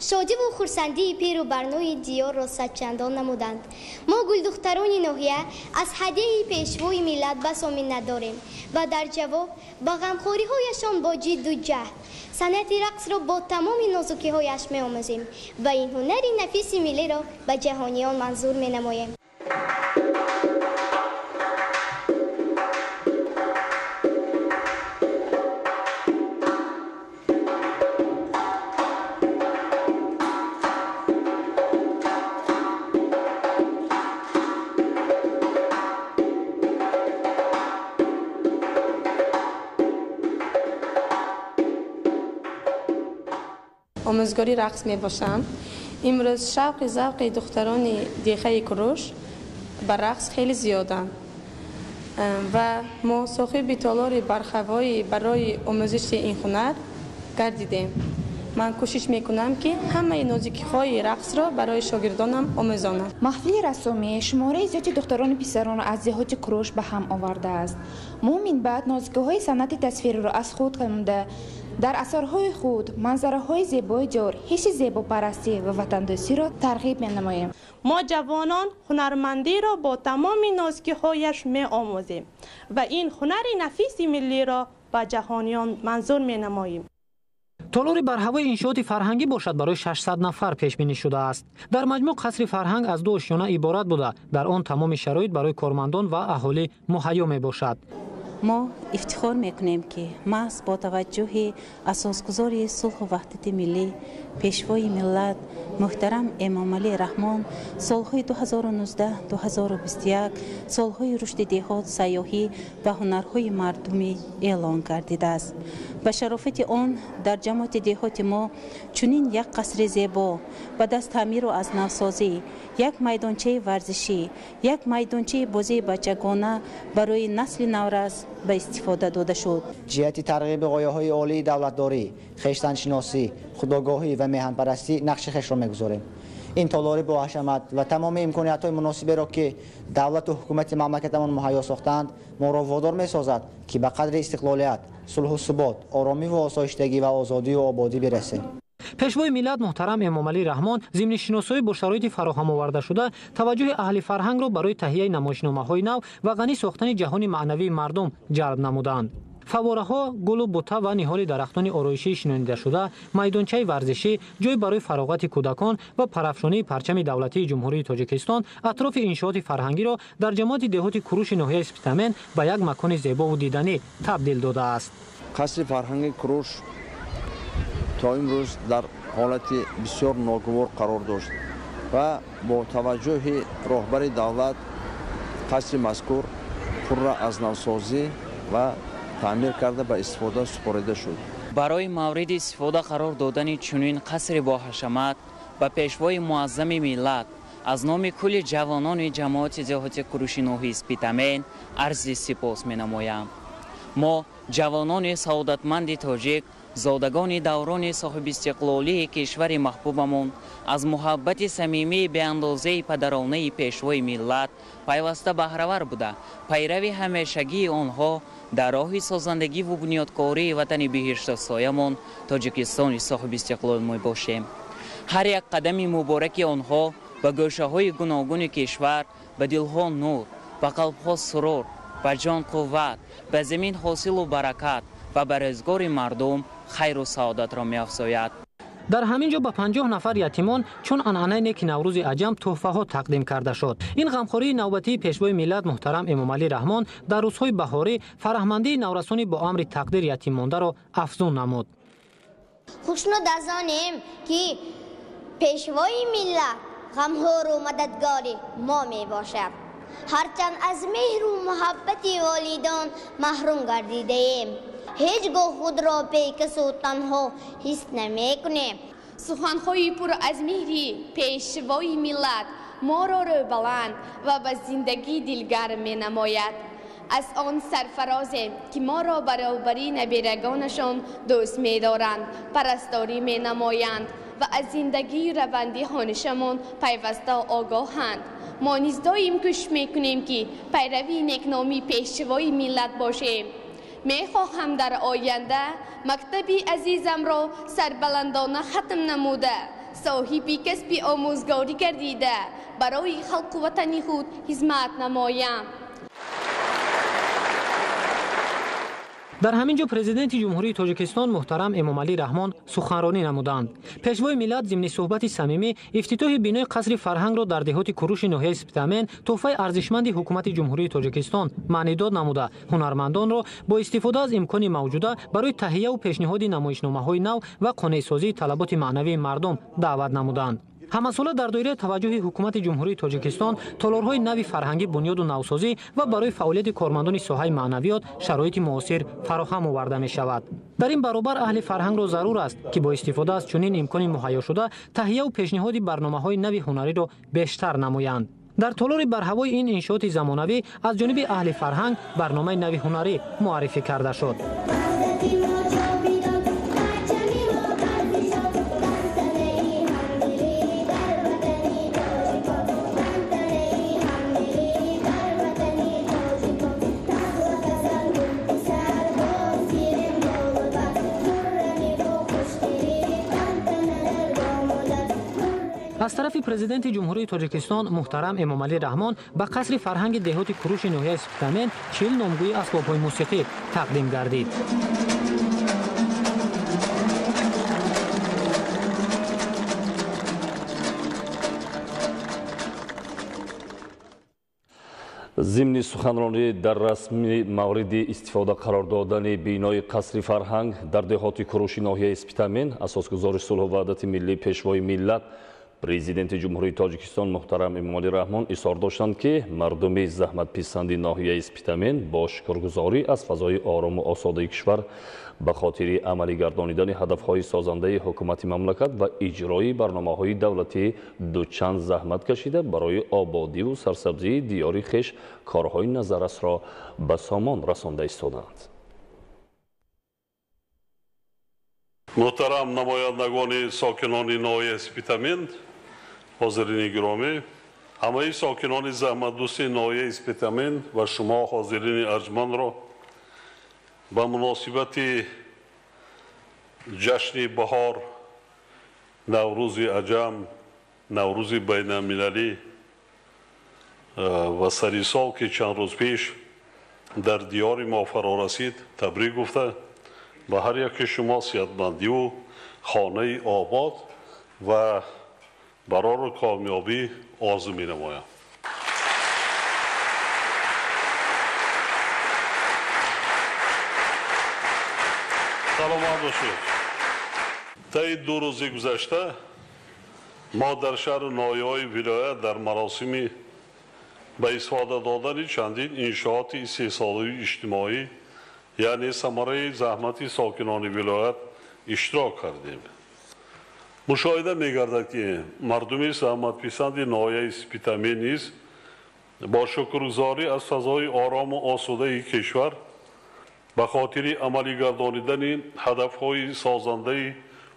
P: шодиву хурсандии пиру барнои диёрро садчандон намуданд. Мо гулдухтарони ноҳия аз ҳадияи Пешвои миллат басо миннат дорем ва дар ҷавоб ба ғамхориҳояшон бо ҷидду ҷаҳд санъати рақсро бо тамоми нозукиҳояш меомӯзем ва ин ҳунари нафиси миллиро ба ҷаҳониён манзур менамоем.
Q: Омӯзгори рақс мебошам. Имрӯз шавқи завқи духтарони деҳаи Куруш ба рақс хеле зиёданд ва мо соҳиби толори бархавоӣ барои омӯзиши ин ҳунар гардидем. Ман кӯшиш мекунам, ки ҳамаи нозикиҳои рақсро барои шогирдонам омӯзонам.
R: Маҳфили рассомӣ шумораи зиёди духтарону писаронро аз деҳоти Куруш ба ҳам овардааст. Мо минбаъд нозикиҳои санъати тасвириро аз худ намуда, дар асарҳои худ манзараҳои зебои диёр, ҳисси зебопарастӣ ва ватандӯстиро тарғиб менамоем.
Q: Мо ҷавонон ҳунармандиро бо тамоми нозикиҳояш меомӯзем ва ин ҳунари нафиси миллиро ба ҷаҳониён манзур менамоем.
M: Толори барҳавои иншооти фарҳангӣ бошад барои 600 нафар пешбинӣ шудааст. Дар маҷмӯъ қасри фарҳанг аз ду ошёна иборат буда, дар он тамоми шароит барои кормандон ва аҳолӣ муҳайё мебошад.
S: Мо ифтихор мекунем, ки маҳз бо таваҷҷӯҳи асосгузори сулҳу ваҳдати миллӣ, пешвои миллат муҳтарам Эмомалӣ Раҳмон солҳои 2019-2021 солҳои рушди деҳот, сайёҳӣ ва ҳунарҳои мардумӣ эълон гардидааст. Ба шарофати он дар ҷамоати деҳоти мо чунин як қасри зебо ба даст таъмиру аз навсозӣ, як майдончаи варзишӣ, як майдончаи бозии бачагона барои насли наврас ба истифода дода шуд.
T: Ҷиҳати тарғиби ғояҳои олии давлатдорӣ, хештаншиносӣ, худогоҳӣ ва меҳанпарастӣ нақши хешро мегузорем. Ин толори боҳашамат ва тамоми имкониятҳои муносиберо, ки давлату ҳукумати мамлакатамон муҳайё сохтаанд, моро водор месозад, ки ба қадри истиқлолият, сулҳу субот, оромӣ ва осоиштагӣ ва озодию ободӣ бирасем.
M: Пешвои миллат муҳтарам Эмомалӣ Раҳмон зимни шиносоӣ бо шароити фароҳам овардашуда таваҷҷӯҳи аҳли фарҳангро барои таҳияи намоишномаҳои нав ва ғанӣ сохтани ҷаҳони маънавии мардум ҷалб намуданд. Фаввораҳо, гулу бута ва ниҳоли дарахтони ороишии шинонидашуда, майдончаи варзишӣ, ҷой барои фароғати кӯдакон ва парафшонии парчами давлатии Ҷумҳурии Тоҷикистон атрофи иншооти фарҳангиро дар ҷамоати деҳоти Куруши ноҳияи Спитамен ба як макони зебову диданӣ табдил додааст.
U: Қасри фарҳанги Куруш то имрӯз дар ҳолати бисёр ногувор қарор дошт ва бо таваҷҷӯҳи роҳбари давлат қасри мазкур пурра аз навсозӣ ва таъмир карда ба истифода супорида шуд.
V: Барои мавриди истифода қарор додани чунин қасри боҳашамат ба пешвои муаззами миллат аз номи кулли ҷавонони ҷамоати деҳоти Куруши ноҳияи Спитамен арзи сипос менамоям. Мо ҷавонони саодатманди тоҷик, зодагони даврони соҳибистиқлолии кишвари маҳбубамон, аз муҳаббати самимии беандозаи падаронаи пешвои миллат пайваста баҳравар буда, пайрави ҳамешагии онҳо дар роҳи созандагиву бунёдкории ватани биҳиштасоямон Тоҷикистони соҳибистиқлол мебошем. Ҳар як қадами мубораки онҳо ба гӯшаҳои гуногуни кишвар ба дилҳо нур, ба қалбҳо сурур, ба ҷон қувват, ба замин ҳосилу баракат ва ба рӯзгори мардум хайру саодатро меафзояд.
M: Дар ҳамин ҷо ба 50 нафар ятимон чун анъанаи неки Наврӯзи аҷам тӯҳфаҳо тақдим карда шуд. Ин ғамхории навбатии пешвои миллат муҳтарам Эмомалӣ Раҳмон дар рӯзҳои баҳорӣ фараҳмандии наврасони бо амри тақдир ятиммондаро афзун намуд.
P: Хушнуд аз онем, ки пешвои миллат ғамхору мададгори мо мебошад. Ҳарчанд аз меҳру муҳаббати волидон маҳрум гардидаем, ҳеҷ гоҳ худро бекасу танҳо ҳис намекунем.
W: Суханҳои пур аз меҳри пешвои миллат моро рӯбаланд ва ба зиндагӣ дилгарм менамояд. Аз он сарфарозем, ки моро баробари наберагонашон дӯст медоранд, парасторӣ менамоянд ва аз зиндагии раванди хонишамон пайваста огоҳанд. Мо низ доим кӯшиш мекунем, ки пайрави некномии пешвои миллат бошем. Мехоҳам дар оянда мактаби азизамро сарбаландона хатм намуда, соҳиби касби омӯзгорӣ гардида, барои халқу ватани худ хизмат намоям.
M: Дар ҳамин ҷо президенти Ҷумҳурии Тоҷикистон муҳтарам Эмомалӣ Раҳмон суханронӣ намуданд. Пешвои миллат зимни суҳбати самимӣ ифтитоҳи бинои қасри фарҳангро дар деҳоти Куруши ноҳияи Спитамен тӯҳфаи арзишманди ҳукумати Ҷумҳурии Тоҷикистон маънидод намуда, ҳунармандонро бо истифода аз имкони мавҷуда барои таҳияву пешниҳоди намоишномаҳои нав ва қонеъсозии талаботи маънавии мардум даъват намуданд. Ҳамасола дар доираи таваҷҷӯҳи ҳукумати Ҷумҳурии Тоҷикистон толорҳои нави фарҳангӣ бунёду навсозӣ ва барои фаъолияти кормандони соҳаи маънавиёт шароити муосир фароҳам оварда мешавад. Дар ин баробар аҳли фарҳангро зарур аст, ки бо истифода аз чунин имкони муҳайёшуда таҳияву пешниҳоди барномаҳои нави ҳунариро бештар намоянд. Дар толори барҳавои ин иншооти замонавӣ аз ҷониби аҳли фарҳанг барномаи нави ҳунарӣ муаррифӣ карда шуд. Аз тарафи Президенти Ҷумҳурии Тоҷикистон муҳтарам Эмомалӣ Раҳмон ба қасри фарҳанги деҳоти Куруши ноҳияи Спитамен 40 номгӯи асбобҳои мусиқӣ тақдим гардид.
A: Зимни суханронӣ дар расми мавриди истифода қарор додани бинои қасри фарҳанг дар деҳоти Куруши ноҳияи Спитамен, асосгузори сулҳу ваҳдати миллӣ, Пешвои миллат, Президенти Ҷумҳурии Тоҷикистон муҳтарам Эмомалӣ Раҳмон изҳор доштанд, ки мардуми заҳматписанди ноҳияи Спитамен бо шукргузорӣ аз фазои орому осодаи кишвар ба хотири амалӣ гардонидани ҳадафҳои созандаи ҳукумати мамлакат ва иҷрои барномаҳои давлатӣ дучанд заҳмат кашида барои ободиву сарсабзии диёри хеш корҳои назаррасро ба сомон расонда истодаанд.
O: Муҳтарам намояндагони сокинони ноҳияи Спитамен, ҳозирини гиромӣ, ҳамаи сокинони заҳматдӯсти ноҳияи Спитамен ва шумо ҳозирини арҷмандро ба муносибати ҷашни баҳор, Наврӯзи аҷам, Наврӯзи байналмилалӣ ва сари сол, ки чанд рӯз пеш дар диёри мо фаро расид, табрик гуфта ба ҳар яки шумо сиҳатмандиву хонаи обод ва барору комёбӣ орзу менамоям. Саломат бошед. Таи 2 рӯзи гузашта мо дар шаҳру ноҳияҳои вилоят дар маросими ба истифода додани чандин иншооти истеҳсолии иҷтимоӣ, яъне самараи заҳмати сокинони вилоят иштирок кардем. Мушоҳида мегардад, ки мардуми заҳматписанди ноҳияи Спитамен низ бо шукргузорӣ аз фазои орому осудаи кишвар ба хотири амалӣ гардонидани ҳадафҳои созандаи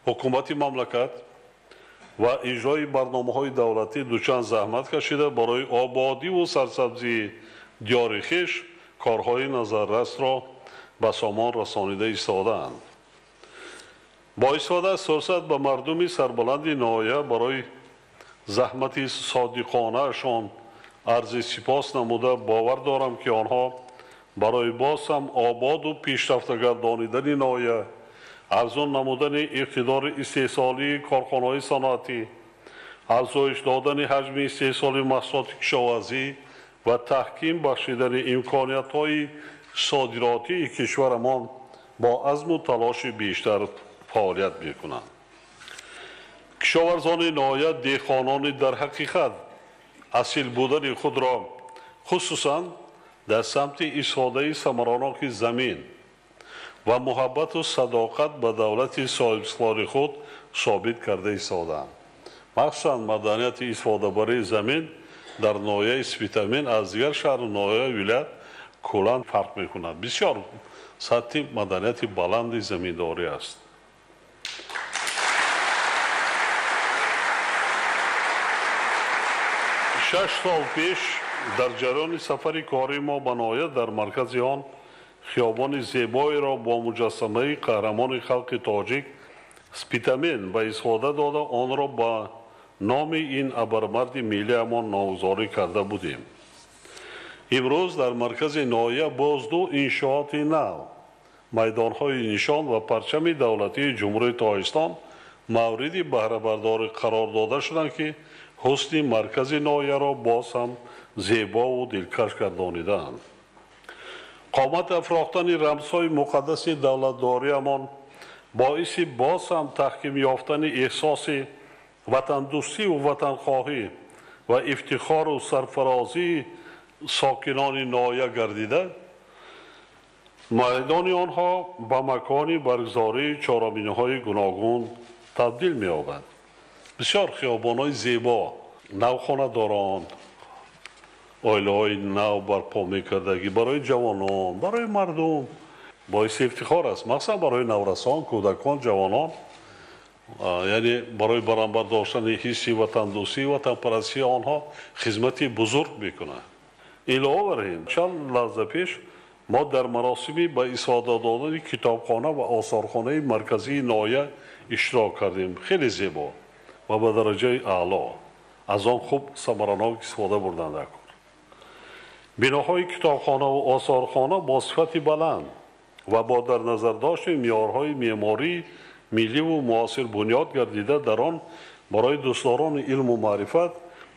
O: ҳукумати мамлакат ва иҷрои барномаҳои давлатӣ дучанд заҳмат кашида барои ободиву сарсабзии диёри хеш корҳои назаррасро ба сомон расонида истодаанд. Бо истифода аз фурсат ба мардуми сарбаланди ноҳия барои заҳмати содиқонаашон арзи сипос намуда бовар дорам, ки онҳо барои боз ҳам ободу пешрафта гардонидани ноҳия, афзун намудани иқтидори истеҳсолии корхонаҳои саноатӣ, афзоиш додани ҳаҷми истеҳсоли маҳсулоти кишоварзӣ ва таҳким бахшидани имкониятҳои содиротии кишварамон бо азму талоши бештар фаъолият мекунанд. Кишоварзони ноҳия деҳқонони дар ҳақиқат асил будани худро хусусан дар самти истифодаи самараноки замин ва муҳаббату садоқат ба давлати соҳибистиқлоли худ собит карда истодаанд. Махсусан маданияти истифодабарии замин дар ноҳияи Спитамен аз дигар шаҳру ноҳияи вилоят куллан фарқ мекунад. Бисёр сатҳи маданияти баланди заминдорӣ аст. 6 сол пеш дар ҷараёни сафари кории мо ба ноҳия дар маркази он хиёбони зебоеро бо муҷассамаи қаҳрамони халқи тоҷик Спитамен ба истифода дода онро ба номи ин абармарди миллиамон номгузорӣ карда будем. Имрӯз дар маркази ноҳия боз 2 иншооти нав, майдонҳои нишон ва парчами давлатии Ҷумҳурии Тоҷикистон мавриди баҳрабардорӣ қарор дода шуданд, ки ҳусни маркази ноҳияро боз ҳам зебову дилкаш гардонидаанд. Қомат афрохтани рамзҳои муқаддаси давлатдориамон боиси боз ҳам таҳким ёфтани эҳсоси ватандӯстиву ватанхоҳӣ ва ифтихору сарфарозии сокинони ноҳия гардида, майдони онҳо ба макони баргузории чорабиниҳои гуногун табдил меёбад. Бисёр хиёбонҳои зебо, навхонадорон, оилаҳои нав барпо мекардагӣ барои ҷавонон, барои мардум боиси ифтихор аст, махсусан барои наврасон, кӯдакон, ҷавонон, яъне барои баранбар доштани ҳисси ватандӯстӣ, ватанпарастии онҳо хизмати бузург мекунад. Илова бар ин, чанд лаҳза пеш мо дар маросими ба истифода додани китобхона ва осорхонаи марказии ноҳия иштирок кардем. Хеле зебо. ва ба дараҷаи аъло аз он хуб самаранок истифода бурданд дар кор. Биноҳои китобхонаву осорхона бо сифати баланд ва бо дар назардошти меъёрҳои меъмории милливу муосир бунёд гардида, дар он барои дӯстдорони илму маърифат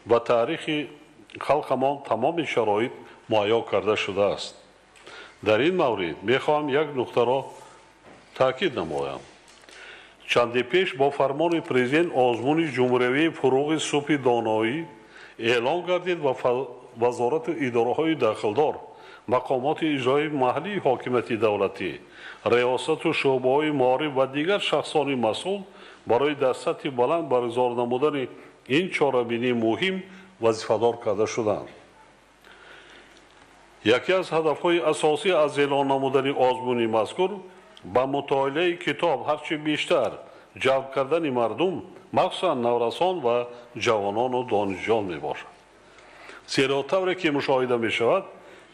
O: ва таърихи халқамон тамоми шароит муҳайё карда шудааст. Дар ин маврид мехоҳам як нуқтаро таъкид намоям. Чанде пеш бо фармони президент озмуни ҷумҳуриявии фуруғи субҳи доноӣ эълон гардид ва вазорату идораҳои дахлдор, мақомоти иҷроии маҳаллии ҳокимияти давлатӣ, риёсату шӯъбаҳои маориф ва дигар шахсони масъул барои дар сатҳи баланд баргузор намудани ин чорабинии муҳим вазифадор карда шуданд. Яке аз ҳадафҳои асосӣ аз эълон намудани озмуни мазкур ба мутолиаи китоб ҳарчи бештар ҷалб кардани мардум, махсусан наврасон ва ҷавонону донишҷӯён мебошад. Зеро тавре ки мушоҳида мешавад,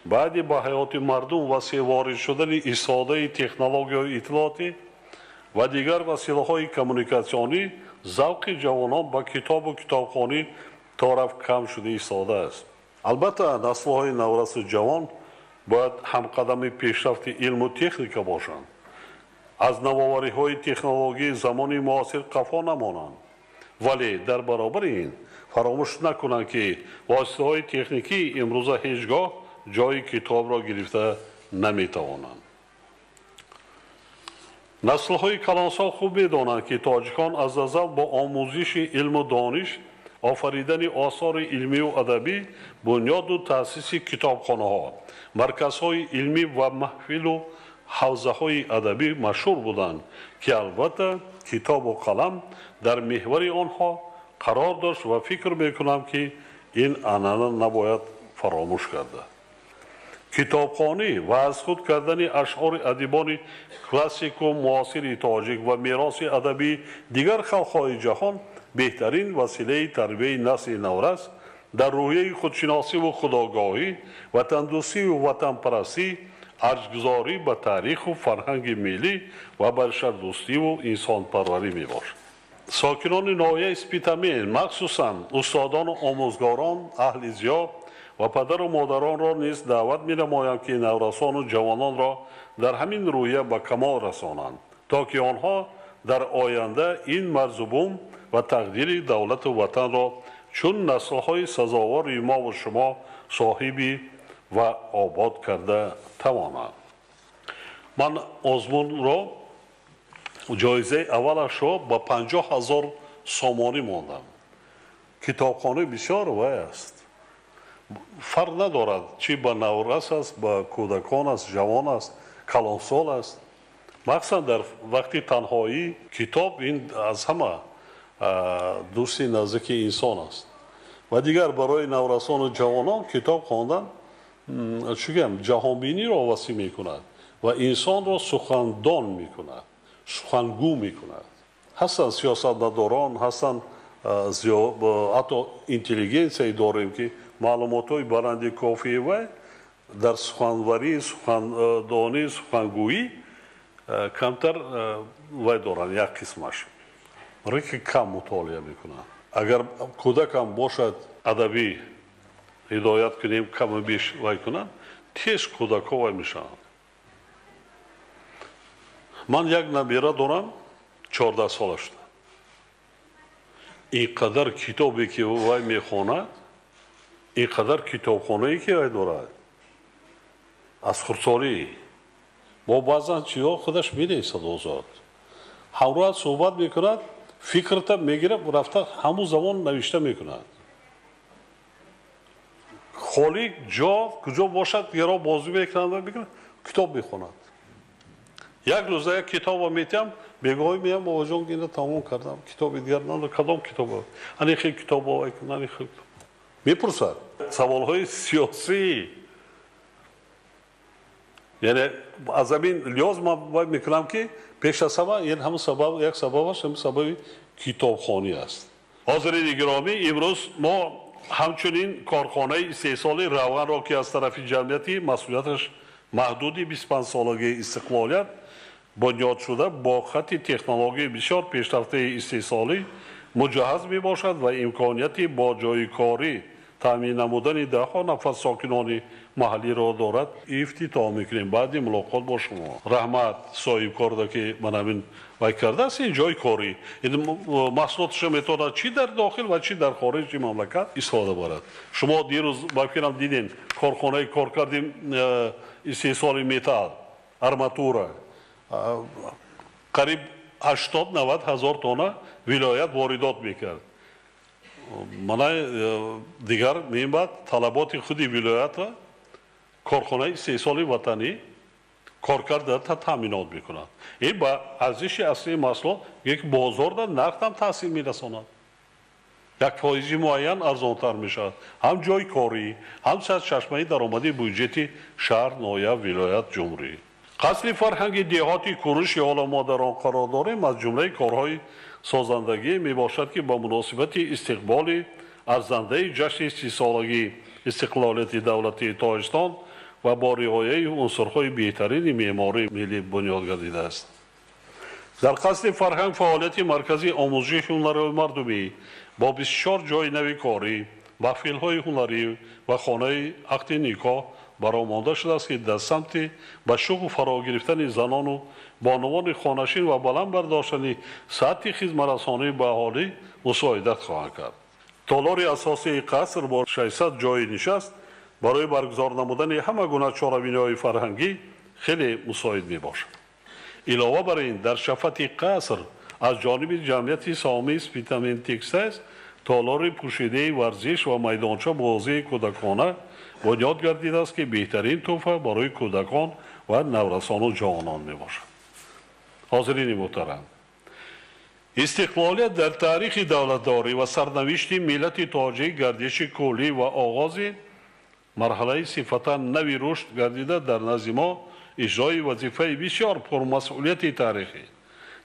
O: баъди ба ҳаёти мардум васеъ ворид шудани истифодаи технологияҳои иттилоотӣ ва дигар василаҳои коммуникатсионӣ, завқи ҷавонон ба китобу китобхонӣ торафт кам шуда истодааст. Албатта, наслҳои наврасу ҷавон бояд ҳамқадами пешрафти илму техника бошанд, аз навовариҳои технологияи замони муосир қафо намонанд, вале дар баробари ин фаромӯш накунанд, ки воситаҳои техникии имрӯза ҳеҷ гоҳ ҷои китобро гирифта наметавонанд. Наслҳои калонсол хуб медонанд, ки тоҷикон аз азал бо омӯзиши илму дониш, офаридани осори илмию адабӣ, бунёду таъсиси китобхонаҳо, марказҳои илмӣ ва маҳфилу ҳавзаҳои адабӣ машҳур буданд, ки албатта китобу қалам дар меҳвари онҳо қарор дошт ва фикр мекунам, ки ин анъана набояд фаромӯш карда. Китобхонӣ ва аз худ кардани ашъори адибони классику муосири тоҷик ва мероси адабии дигар халқҳои ҷаҳон беҳтарин василаи тарбияи насли наврас дар рӯҳияи худшиносиву худогоҳӣ, ватандӯстиву ватанпарастӣ, арҷгузорӣ ба таъриху фарҳанги миллӣ ва башардӯстиву инсонпарварӣ мебошад. Сокинони ноҳияи Спитамен, махсусан устодону омӯзгорон, аҳли зиё ва падару модаронро низ даъват менамоям, ки наврасону ҷавононро дар ҳамин рӯҳия ба камол расонанд, то ки онҳо дар оянда ин марзу бум ва тақдири давлату ватанро чун наслҳои сазовори мову шумо соҳиби ва обод карда тавонанд. Ман озмунро ҷоизаи аввалашро ба 50 000 сомонӣ мондам. Китобхона бисёр вай аст, фарқ надорад, чӣ ба наврас аст, ба кӯдакон аст, ҷавон аст, калонсол аст. Махсусан дар вақти танҳоӣ китоб ин аз ҳама дӯсти наздики инсон аст. Ва дигар барои наврасону ҷавонон китоб хондан, чӣ гӯям, ҷаҳонбиниро васеъ мекунад ва инсонро сухандон мекунад, сухангӯ мекунад. Ҳастанд сиёсатмадорон, ҳастанд, ҳатто интеллигенсияе дорем, ки маълумотҳои баланди кофии вай дар суханварӣ, сухандонӣ, сухангӯӣ камтар вай доранд. Як қисмаш ки кам мутолиа мекунанд. Агар кӯдакам бошад, адабӣ ҳидоят кунем, каму беш вай кунанд, тез кӯдакҳо вай мешаванд. Ман як набера дорам, 14 сола шуда. Ин қадар китобе ки вай мехонад, ин қадар китобхонае ки вай дорад, аз хурдсолӣ бо баъзан чизҳо худаш менависад, озод ҳамроҳат суҳбат мекунад, фикрта мегирад, рафта ҳамун замон навишта мекунад. Холӣ ҷо куҷо бошад, яро бозӣ мекунад, китоб мехонад. Як рӯза як китобо метиҳам, бегоҳӣ меям: «Бобоҷон, ина тамом кардам, китоби дигар надор». «Кадом китоб?» «Ани хел китобо». Ани хел мепурсад, саволҳои сиёсӣ. Яъне аз ҳамин лиҳоз ман вай мекунам, ки пеш аз ҳама ин ҳамун сабаб, як сабабаш ҳамин сабаби китобхонӣ аст. Ҳозирини гиромӣ, имрӯз мо ҳамчунин корхонаи истеҳсоли равғанро, ки аз тарафи ҷамъияти масъулияташ маҳдуди 25-солагии истиқлолият бунёд шуда, бо хатти технологияи бисёр пешрафтаи истеҳсолӣ Муҷаҳҳаз мебошад ва имконияти бо ҷойи корӣ таъмин намудани даҳҳо нафар сокинони маҳаллиро дорад, ифтитоҳ мекунем баъди мулоқот бо шумо. Раҳмат соҳибкорда ки ман ҳамин вай кардааст, ин ҷойи корӣ, ин маҳсулоташро метавонад чӣ дар дохил ва чӣ дар хориҷи мамлакат истифода барад. Шумо дирӯз ба фикрам дидем, корхонаи кор кардем истеҳсоли металл, арматура, қариб 80-90 ҳазор тонна вилоят воридот мекард. Мана дигар мебаъд талаботи худи вилоятро корхонаи истеҳсоли ватанӣ коркарда таъминот мекунад. Ин ба арзиши аслии маҳсулот як бозорда нархам таъсир мерасонад. Як фоизи муайян арзонтар мешавад. Ҳам ҷойи корӣ, ҳам сарчашмаи даромади буҷети шаҳр, ноҳия, вилоят, ҷумҳурӣ. Қасри фарҳанги деҳоти Куруши ҳоло мо дар он қарор дорем, аз ҷумлаи корҳои созандагӣ мебошад, ки ба муносибати истиқболи арзандаи ҷашни 30-солагии истиқлолияти давлатии Тоҷикистон ва бо риояи унсурҳои беҳтарини меъмории миллӣ бунёд гардидааст. Дар қасри фарҳанг фаъолияти марказии омӯзиши ҳунарҳои мардумӣ бо 24 ҷойи нави корӣ, маҳфилҳои ҳунарӣ ва хонаи ақди никоҳ баромонда шудааст, ки дар самти ба шуғл фаро гирифтани занону бонувони хонашин ва баланд бардоштани сатҳи хизматрасонӣ ба аҳолӣ мусоидат хоҳанд кард. Толори асосии қаср бо 600 ҷойи нишаст барои баргузор намудани ҳама гуна чорабиниҳои фарҳангӣ хеле мусоид мебошад. Илова бар ин, дар шафати қаср аз ҷониби ҷамъияти саҳомии Спитамен Текстайлс толори пӯшидаи варзиш ва майдонча бозии кӯдакона бунёд гардидааст, ки беҳтарин тӯҳфа барои кӯдакон ва наврасону ҷавонон мебошад. Ҳозирини муҳтарам, истиқлолият дар таърихи давлатдорӣ ва сарнавишти миллати тоҷик гардиши куллӣ ва оғози марҳалаи сифатан нави рушд гардида, дар назди мо иҷрои вазифаи бисёр пурмасъулияти таърихӣ,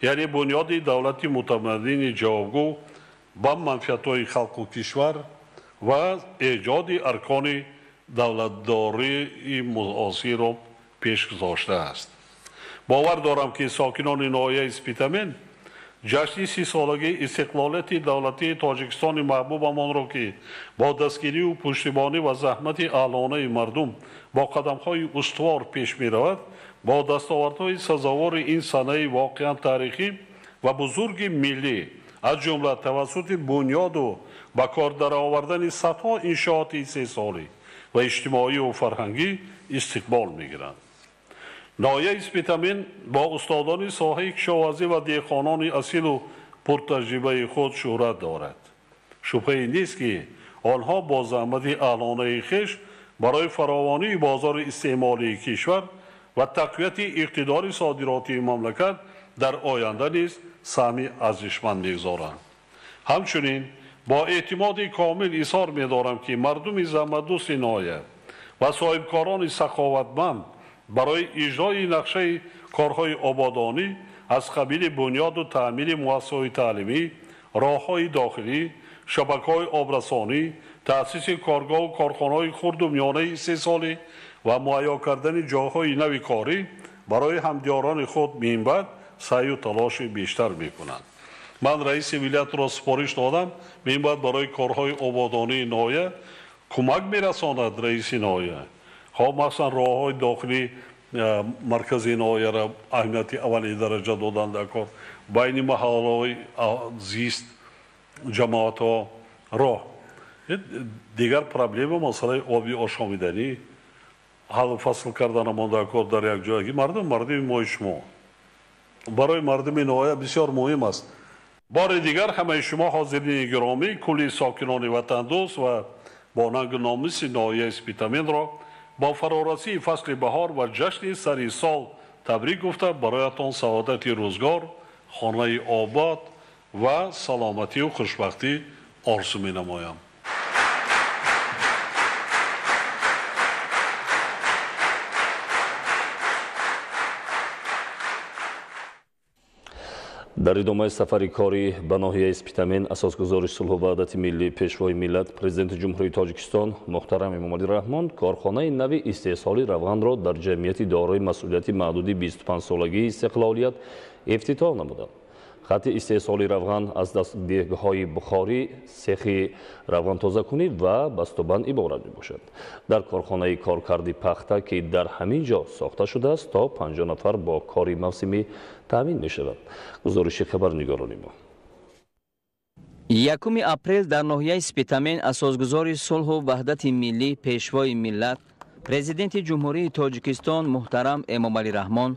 O: яъне бунёди давлати мутамаддини ҷавобгӯ ба манфиатҳои халқу кишвар ва эҷоди аркони давлатдории муосирро пеш гузоштааст. Бовар дорам, ки сокинони ноҳияи Спитамен ҷашни 30-солагии истиқлолияти давлатии Тоҷикистони маҳбубамонро, ки бо дастгирию пуштибонӣ ва заҳмати аҳлонаи мардум бо қадамҳои устувор пеш меравад, бо дастовардҳои сазовори ин санаи воқеан таърихӣ ва бузурги миллӣ, аз ҷумла тавассути бунёду ба кор даровардани садҳо иншооти истеҳсолӣ ва иҷтимоию фарҳангӣ истиқбол мегиранд. Ноҳияи Спитамен бо устодони соҳаи кишоварзӣ ва деҳқонони асилу пуртаҷрибаи худ шӯҳрат дорад. Шубҳае нест, ки онҳо бо заҳмати аҳлонаи хеш барои фаровонии бозори истеъмолии кишвар ва тақвияти иқтидори содиротии мамлакат дар оянда низ саҳми арзишманд мегузоранд. Ҳамчунин бо эътимоди комил изҳор медорам, ки мардуми заҳматдӯсти ноҳия ва соҳибкорони саховатманд барои иҷрои нақшаи корҳои ободонӣ аз қабили бунёду таъмири муассисаҳои таълимӣ, роҳҳои дохилӣ, шабакаҳои обрасонӣ, таъсиси коргоҳу корхонаҳои хурду миёнаи истеҳсолӣ ва муҳайё кардани ҷойҳои нави корӣ барои ҳамдиёрони худ минбаъд саъю талоши бештар мекунанд. Ман раиси вилоятро супориш додам, минбаъд барои корҳои ободонии ноҳия кӯмак мерасонад раиси ноҳия. Хоб, махсусан роҳҳои дохилии маркази ноҳияро аҳамияти аввалини дараҷа додан дар кор, байни маҳаллаҳои зист, ҷамоатҳо роҳ. Дигар проблема масъалаи оби ошомиданӣ ҳаллу фасл карданамон дар кор дар як ҷойги мардум, мардуми мои шумо. Барои мардуми ноҳия бисёр муҳим аст. Бори дигар ҳамаи шумо ҳозирини гиромӣ, кулли сокинони ватандӯст ва бо нангу номуси ноҳияи Спитаменро бо фарорасии фасли баҳор ва ҷашни сари сол табрик гуфта, бароятон саодати рӯзгор, хонаи обод ва саломатию хушбахтӣ орзу менамоям.
A: Дар идомаи сафари корӣ ба ноҳияи Спитамен асосгузори сулҳу ваҳдати миллӣ, Пешвои миллат, Президенти Ҷумҳурии Тоҷикистон муҳтарам Эмомалӣ Раҳмон корхонаи нави истеҳсоли равғанро дар ҷамъияти дорои масъулияти маҳдуди 25-солагии истиқлолият ифтитоҳ намуданд. Хати истеҳсоли равған аз дегҳои бухорӣ, сехи равғантозакунӣ ва бастубанд иборат мебошад. Дар корхонаи коркарди пахта, ки дар ҳамин ҷо сохта шудааст, то 50 нафар бо кори мавсимӣ таъмин мешавад. Гузориши хабарнигорони мо.
B: 1 апрел дар ноҳияи Спитамен асосгузори сулҳу ваҳдати миллӣ, пешвои миллат, президенти Ҷумҳурии Тоҷикистон муҳтарам Эмомалӣ Раҳмон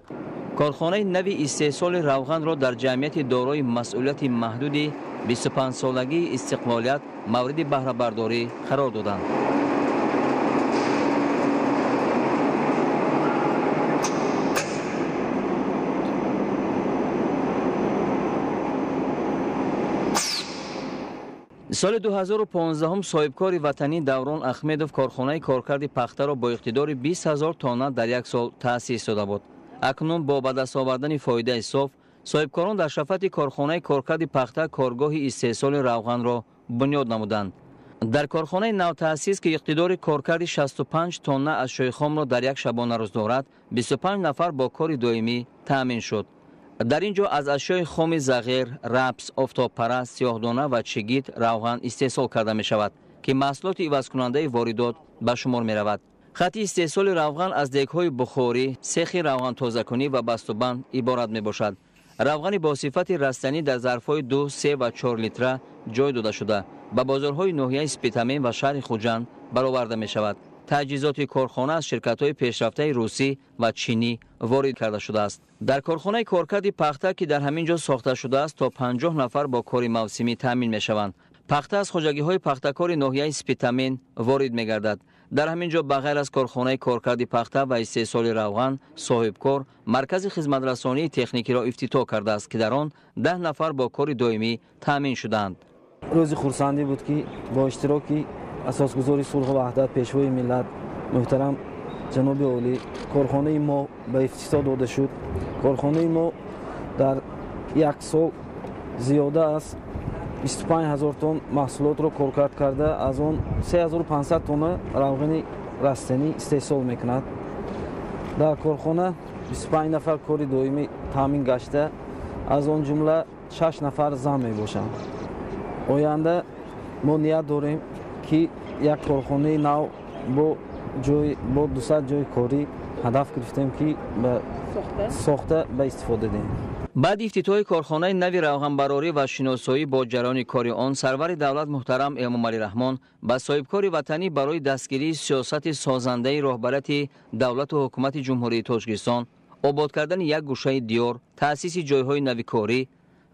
B: корхонаи нави истеҳсоли равғанро дар ҷамъияти дорои масъулияти маҳдуди 25-солагии истиқлолият мавриди баҳрабардорӣ қарор доданд. Соли 2015 соҳибкори ватанӣ Даврон Ахмедов корхонаи коркарди пахтаро бо иқтидори 20 000 тонна дар як сол таъсис дода буд. Акнун бо ба даст овардани фоидаи соф, соҳибкорон дар шафати корхонаи коркарди пахта коргоҳи истеҳсоли равғанро бунёд намуданд. Дар корхонаи навтаъсис, ки иқтидори коркарди 65 тонна аз шойхомро дар як шабонарӯз дорад, 25 нафар бо кори доимӣ таъмин шуд. Дар ин ҷо аз ашёи хоми зағир, рапс, офтобпараст, сиёҳдона ва чигит равған истеҳсол карда мешавад, ки маҳсулоти ивазкунандаи воридот ба шумор меравад. Хати истеҳсоли равған аз дегҳои бухорӣ, сехи равғантозакунӣ ва бастубанд иборат мебошад. Равғани бо сифати растанӣ дар зарфҳои 2, 3 ва 4 литра ҷой дода шуда, ба бозорҳои ноҳияи Спитамен ва шаҳри Хуҷанд бароварда мешавад. Таҷҳизоти корхона аз ширкатҳои пешрафтаи русӣ ва чинӣ ворид карда шудааст. Дар корхонаи коркарди пахта, ки дар ҳамин ҷо сохта шудааст, то 50 нафар бо кори мавсимӣ таъмин мешаванд. Пахта аз хоҷагиҳои пахтакори ноҳияи Спитамен ворид мегардад. Дар ҳамин ҷо ба ғайр аз корхонаи коркарди пахта ва истеҳсоли равған, соҳибкор маркази хизматрасонии техникиро ифтитоҳ кардааст, ки дар он 10 нафар бо кори доимӣ таъмин шудаанд.
E: Рӯзи хурсандӣ буд, ки бо иштироки асосгузори сулҳу ваҳдат, пешвои миллат муҳтарам ҷаноби олӣ корхонаи мо ба ифтитоҳ дода шуд. Корхонаи мо дар як сол зиёда аз 25 000 тонн маҳсулотро коркард карда, аз он 3500 тонна равғани растанӣ истеҳсол мекунад. Дар корхона 25 нафар кори доимӣ таъмин гашта, аз он ҷумла 6 нафар зан мебошанд. Оянда мо ният дорем, ки як корхонаи нав бо 200 ҷои корӣ ҳадаф гирифтем, ки сохта ба истифода диҳем.
B: Баъди ифтитоҳи корхонаи нави равғанбарорӣ ва шиносоӣ бо ҷараёни кори он, сарвари давлат муҳтарам Эмомалӣ Раҳмон ба соҳибкори ватанӣ барои дастгирии сиёсати созандаи роҳбарияти давлату ҳукумати Ҷумҳурии Тоҷикистон, обод кардани як гӯшаи диёр, таъсиси ҷойҳои нави корӣ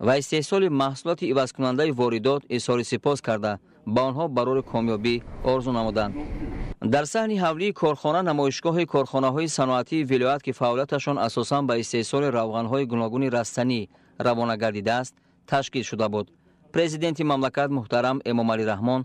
B: ва истеҳсоли маҳсулоти ивазкунандаи воридот изҳори сипос карда, ба онҳо барори комёбӣ орзу намуданд. Дар саҳни ҳавлии корхона намоишгоҳи корхонаҳои саноатии вилоят, ки фаъолияташон асосан ба истеҳсоли равғанҳои гуногуни растанӣ равона гардидааст, ташкил шуда буд. Президенти мамлакат муҳтарам Эмомалӣ Раҳмон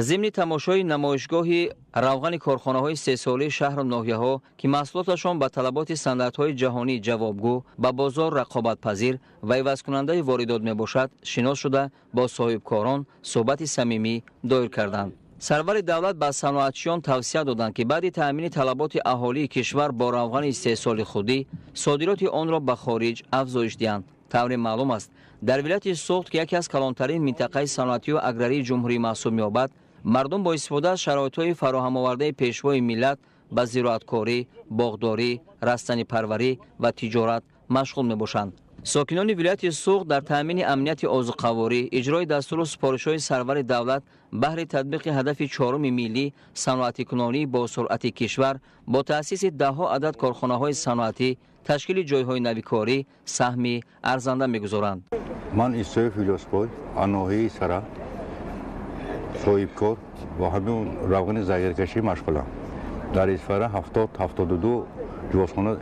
B: зимни тамошои намоишгоҳи равғани корхонаҳои истеҳсолии шаҳру ноҳияҳо, ки маҳсулоташон ба талаботи стандартҳои ҷаҳонӣ ҷавобгӯ, ба бозор рақобатпазир ва ивазкунандаи воридот мебошад, шинос шуда бо соҳибкорон суҳбати самимӣ доир карданд. Сарвари давлат ба саноатчиён тавсия доданд, ки баъди таъмини талаботи аҳолии кишвар бо равғани истеҳсоли худӣ, содироти онро ба хориҷ афзоиш диҳанд. Тавре маълум аст, дар вилояти Суғд, ки яке аз калонтарин минтақаи саноатию аграрии ҷумҳурӣ маҳсуб меёбад, мардум бо истифода аз шароитҳои фароҳамовардаи пешвои миллат ба зироаткорӣ, боғдорӣ, растанипарварӣ ва тиҷорат машғул мебошанд. Сокинони вилояти Суғд дар таъмини амнияти озуқаворӣ, иҷрои дастуру супоришҳои сарвари давлат баҳри татбиқи ҳадафи чоруми миллӣ, саноатикунонии бо суръати кишвар бо таъсиси даҳҳо адад корхонаҳои саноатӣ, ташкили ҷойҳои нави корӣ саҳми арзанда мегузоранд.
F: Ман Исоев Илёсбой, аз ноҳияи Сара, соҳибкор, бо ҳамин равғани зағиркашӣ машғулам. Дар Исфара 70-72 ҷувозхона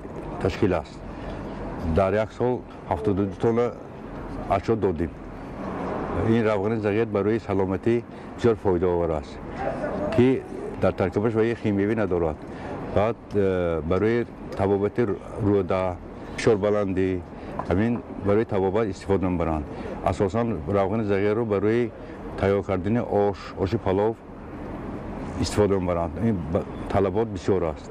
F: ташкил аст. Дар як сол 72 тонна ашё додем. Ин равғани зағир барои саломатӣ бисёр фоидаовар аст, ки дар таркибаш ваи химиявӣ надорад. Баъд барои табобати рӯда, фишорбаландӣ, ҳамин барои табобат истифода мебаранд. Асосан равғани зағирро барои тайёр кардани ош, оши палов истифода мебаранд. Ин талабот бисёр аст.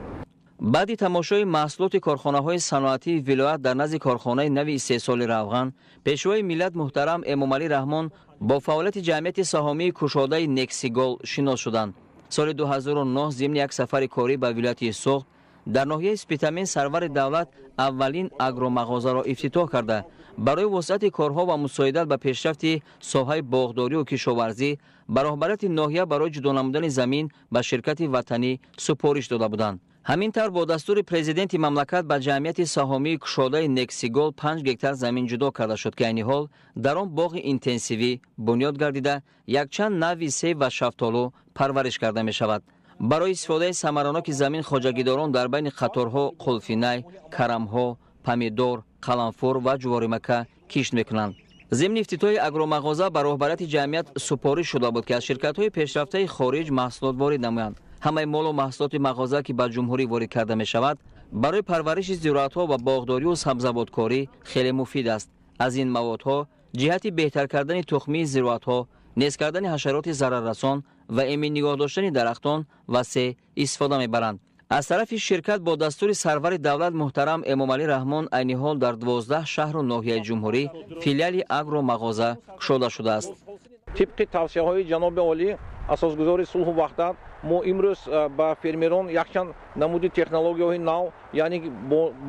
B: Баъди тамошои маҳсулоти корхонаҳои саноатии вилоят дар назди корхонаи нави истеҳсоли равған, Пешвои миллат муҳтарам Эмомалӣ Раҳмон бо фаъолияти ҷамъияти саҳомии кушодаи Нексигол шинос шуданд. Соли 2009 зимни як сафари корӣ ба вилояти Суғд дар ноҳияи Спитамен сарвари давлат аввалин агромағозаро ифтитоҳ карда, барои вусъати корҳо ва мусоидат ба пешрафти соҳаи боғдорию кишоварзӣ ба роҳбарияти ноҳия барои ҷудо намудани замин ба ширкати ватанӣ супориш дода буданд. Ҳамин тавр бо дастури президенти мамлакат ба ҷамъияти саҳомии кушодаи Нексигол 5 гектар замин ҷудо карда шуд, ки айни ҳол дар он боғи интенсивӣ бунёд гардида, якчанд нави себ ва шафтолу парвариш карда мешавад. Барои истифодаи самараноки замин хоҷагидорон дар байни қаторҳо қулфинай, карамҳо, помидор, қаламфур ва ҷуворимакка кишт мекунанд. Зимни ифтитоҳи агромағоза ба роҳбарияти ҷамъият супориш шуда буд, ки аз ширкатҳои пешрафтаи хориҷ маҳсулот ворид намоянд. Ҳамаи молу маҳсулоти мағоза, ки ба ҷумҳурӣ ворид карда мешавад, барои парвариши зироатҳо ва боғдорию сабзавоткорӣ хеле муфид аст. Аз ин маводҳо ҷиҳати беҳтар кардани тухмии зироатҳо, нест кардани ҳашароти зараррасон ва эмин нигоҳ доштани дарахтон васеъ истифода мебаранд. Аз тарафи ширкат бо дастури сарвари давлат муҳтарам Эмомалӣ Раҳмон айни ҳол дар 12 шаҳру ноҳияи ҷумҳурӣ филиали агромағоза кушода шудааст.
C: Тибқи тавсияҳои ҷаноби олӣ, асосгузори сулҳу ваҳдат, мо имрӯз ба фермерон якчанд намуди технологияҳои нав, яъне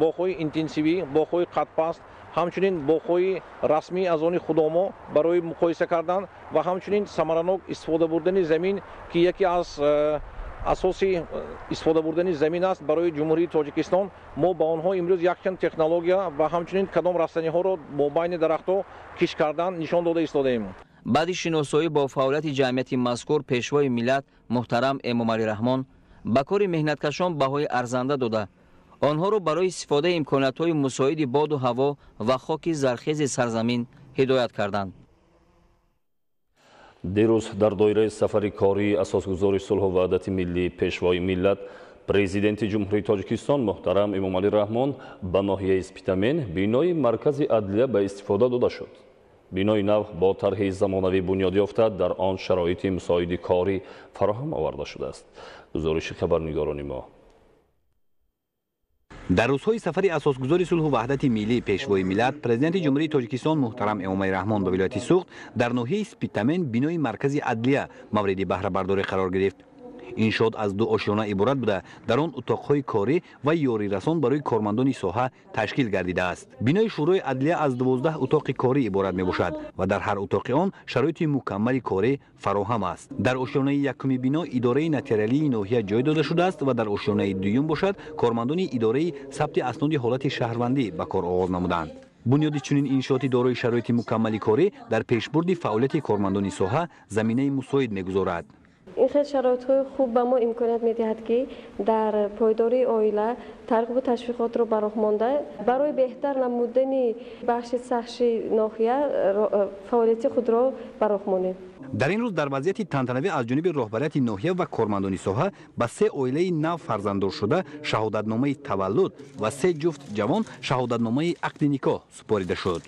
C: боғҳои интенсивӣ, боғҳои қадпаст, ҳамчунин боғҳои расмӣ аз они худомо барои муқоиса кардан ва ҳамчунин самаранок истифода бурдани замин, ки яке аз асоси истифода бурдани замин аст барои Ҷумҳурии Тоҷикистон, мо ба онҳо имрӯз якчанд технология ва ҳамчунин кадом растаниҳоро бо байни дарахтҳо кишт кардан нишон дода истодаем.
B: Баъди шиносоӣ бо фаъолияти ҷамъияти мазкур Пешвои миллат муҳтарам Эмомалӣ Раҳмон ба кори меҳнаткашон баҳои арзанда дода, онҳоро барои истифодаи имкониятҳои мусоиди боду ҳаво ва хоки зархези сарзамин ҳидоят карданд.
A: Дирӯз дар доираи сафари кории асосгузори сулҳу ваҳдати миллӣ, Пешвои миллат, Президенти Ҷумҳурии Тоҷикистон муҳтарам Эмомалӣ Раҳмон ба ноҳияи Спитамен бинои маркази адлия ба истифода дода шуд. Бинои нав бо тарҳи замонавӣ бунёд ёфта, дар он шароити мусоиди корӣ фароҳам оварда шудааст. Гузориши хабарнигорони мо.
H: Дар рӯзҳои сафари асосгузори сулҳу ваҳдати миллӣ, Пешвои миллат, Президенти Ҷумҳурии Тоҷикистон муҳтарам Эмомалӣ Раҳмон ба вилояти Суғд дар ноҳияи Спитамен бинои маркази адлия мавриди баҳрабардорӣ қарор гирифт. Иншоот аз ду ошёна иборат буда, дар он утоқҳои корӣ ва ёрирасон барои кормандони соҳа ташкил гардидааст. Бинои Шӯрои адлия аз 12 утоқи корӣ иборат мебошад ва дар ҳар утоқи он шароити мукаммали корӣ фароҳам аст. Дар ошёнаи якуми бино идораи нотариалии ноҳия ҷой дода шудааст ва дар ошёнаи дуюм бошад кормандони идораи сабти асноди ҳолати шаҳрвандӣ ба кор оғоз намуданд. Бунёди чунин иншооти дорои шароити мукаммали корӣ дар пешбурди фаъолияти кормандони соҳа заминаи мусоид мегузорад.
D: Ин хел шароитҳои хуб ба мо имконият медиҳад, ки дар пойдории оила тарғибу ташвиқотро ба роҳ монда, барои беҳтар намудани бахши сахши ноҳия фаъолияти худро ба роҳ монем.
H: Дар ин рӯз дар вазъияти тантанавӣ аз ҷониби роҳбарияти ноҳия ва кормандони соҳа ба 3 оилаи нав фарзанддор шуда шаҳодатномаи таваллуд ва 3 ҷуфт ҷавон шаҳодатномаи ақди никоҳ супорида шуд.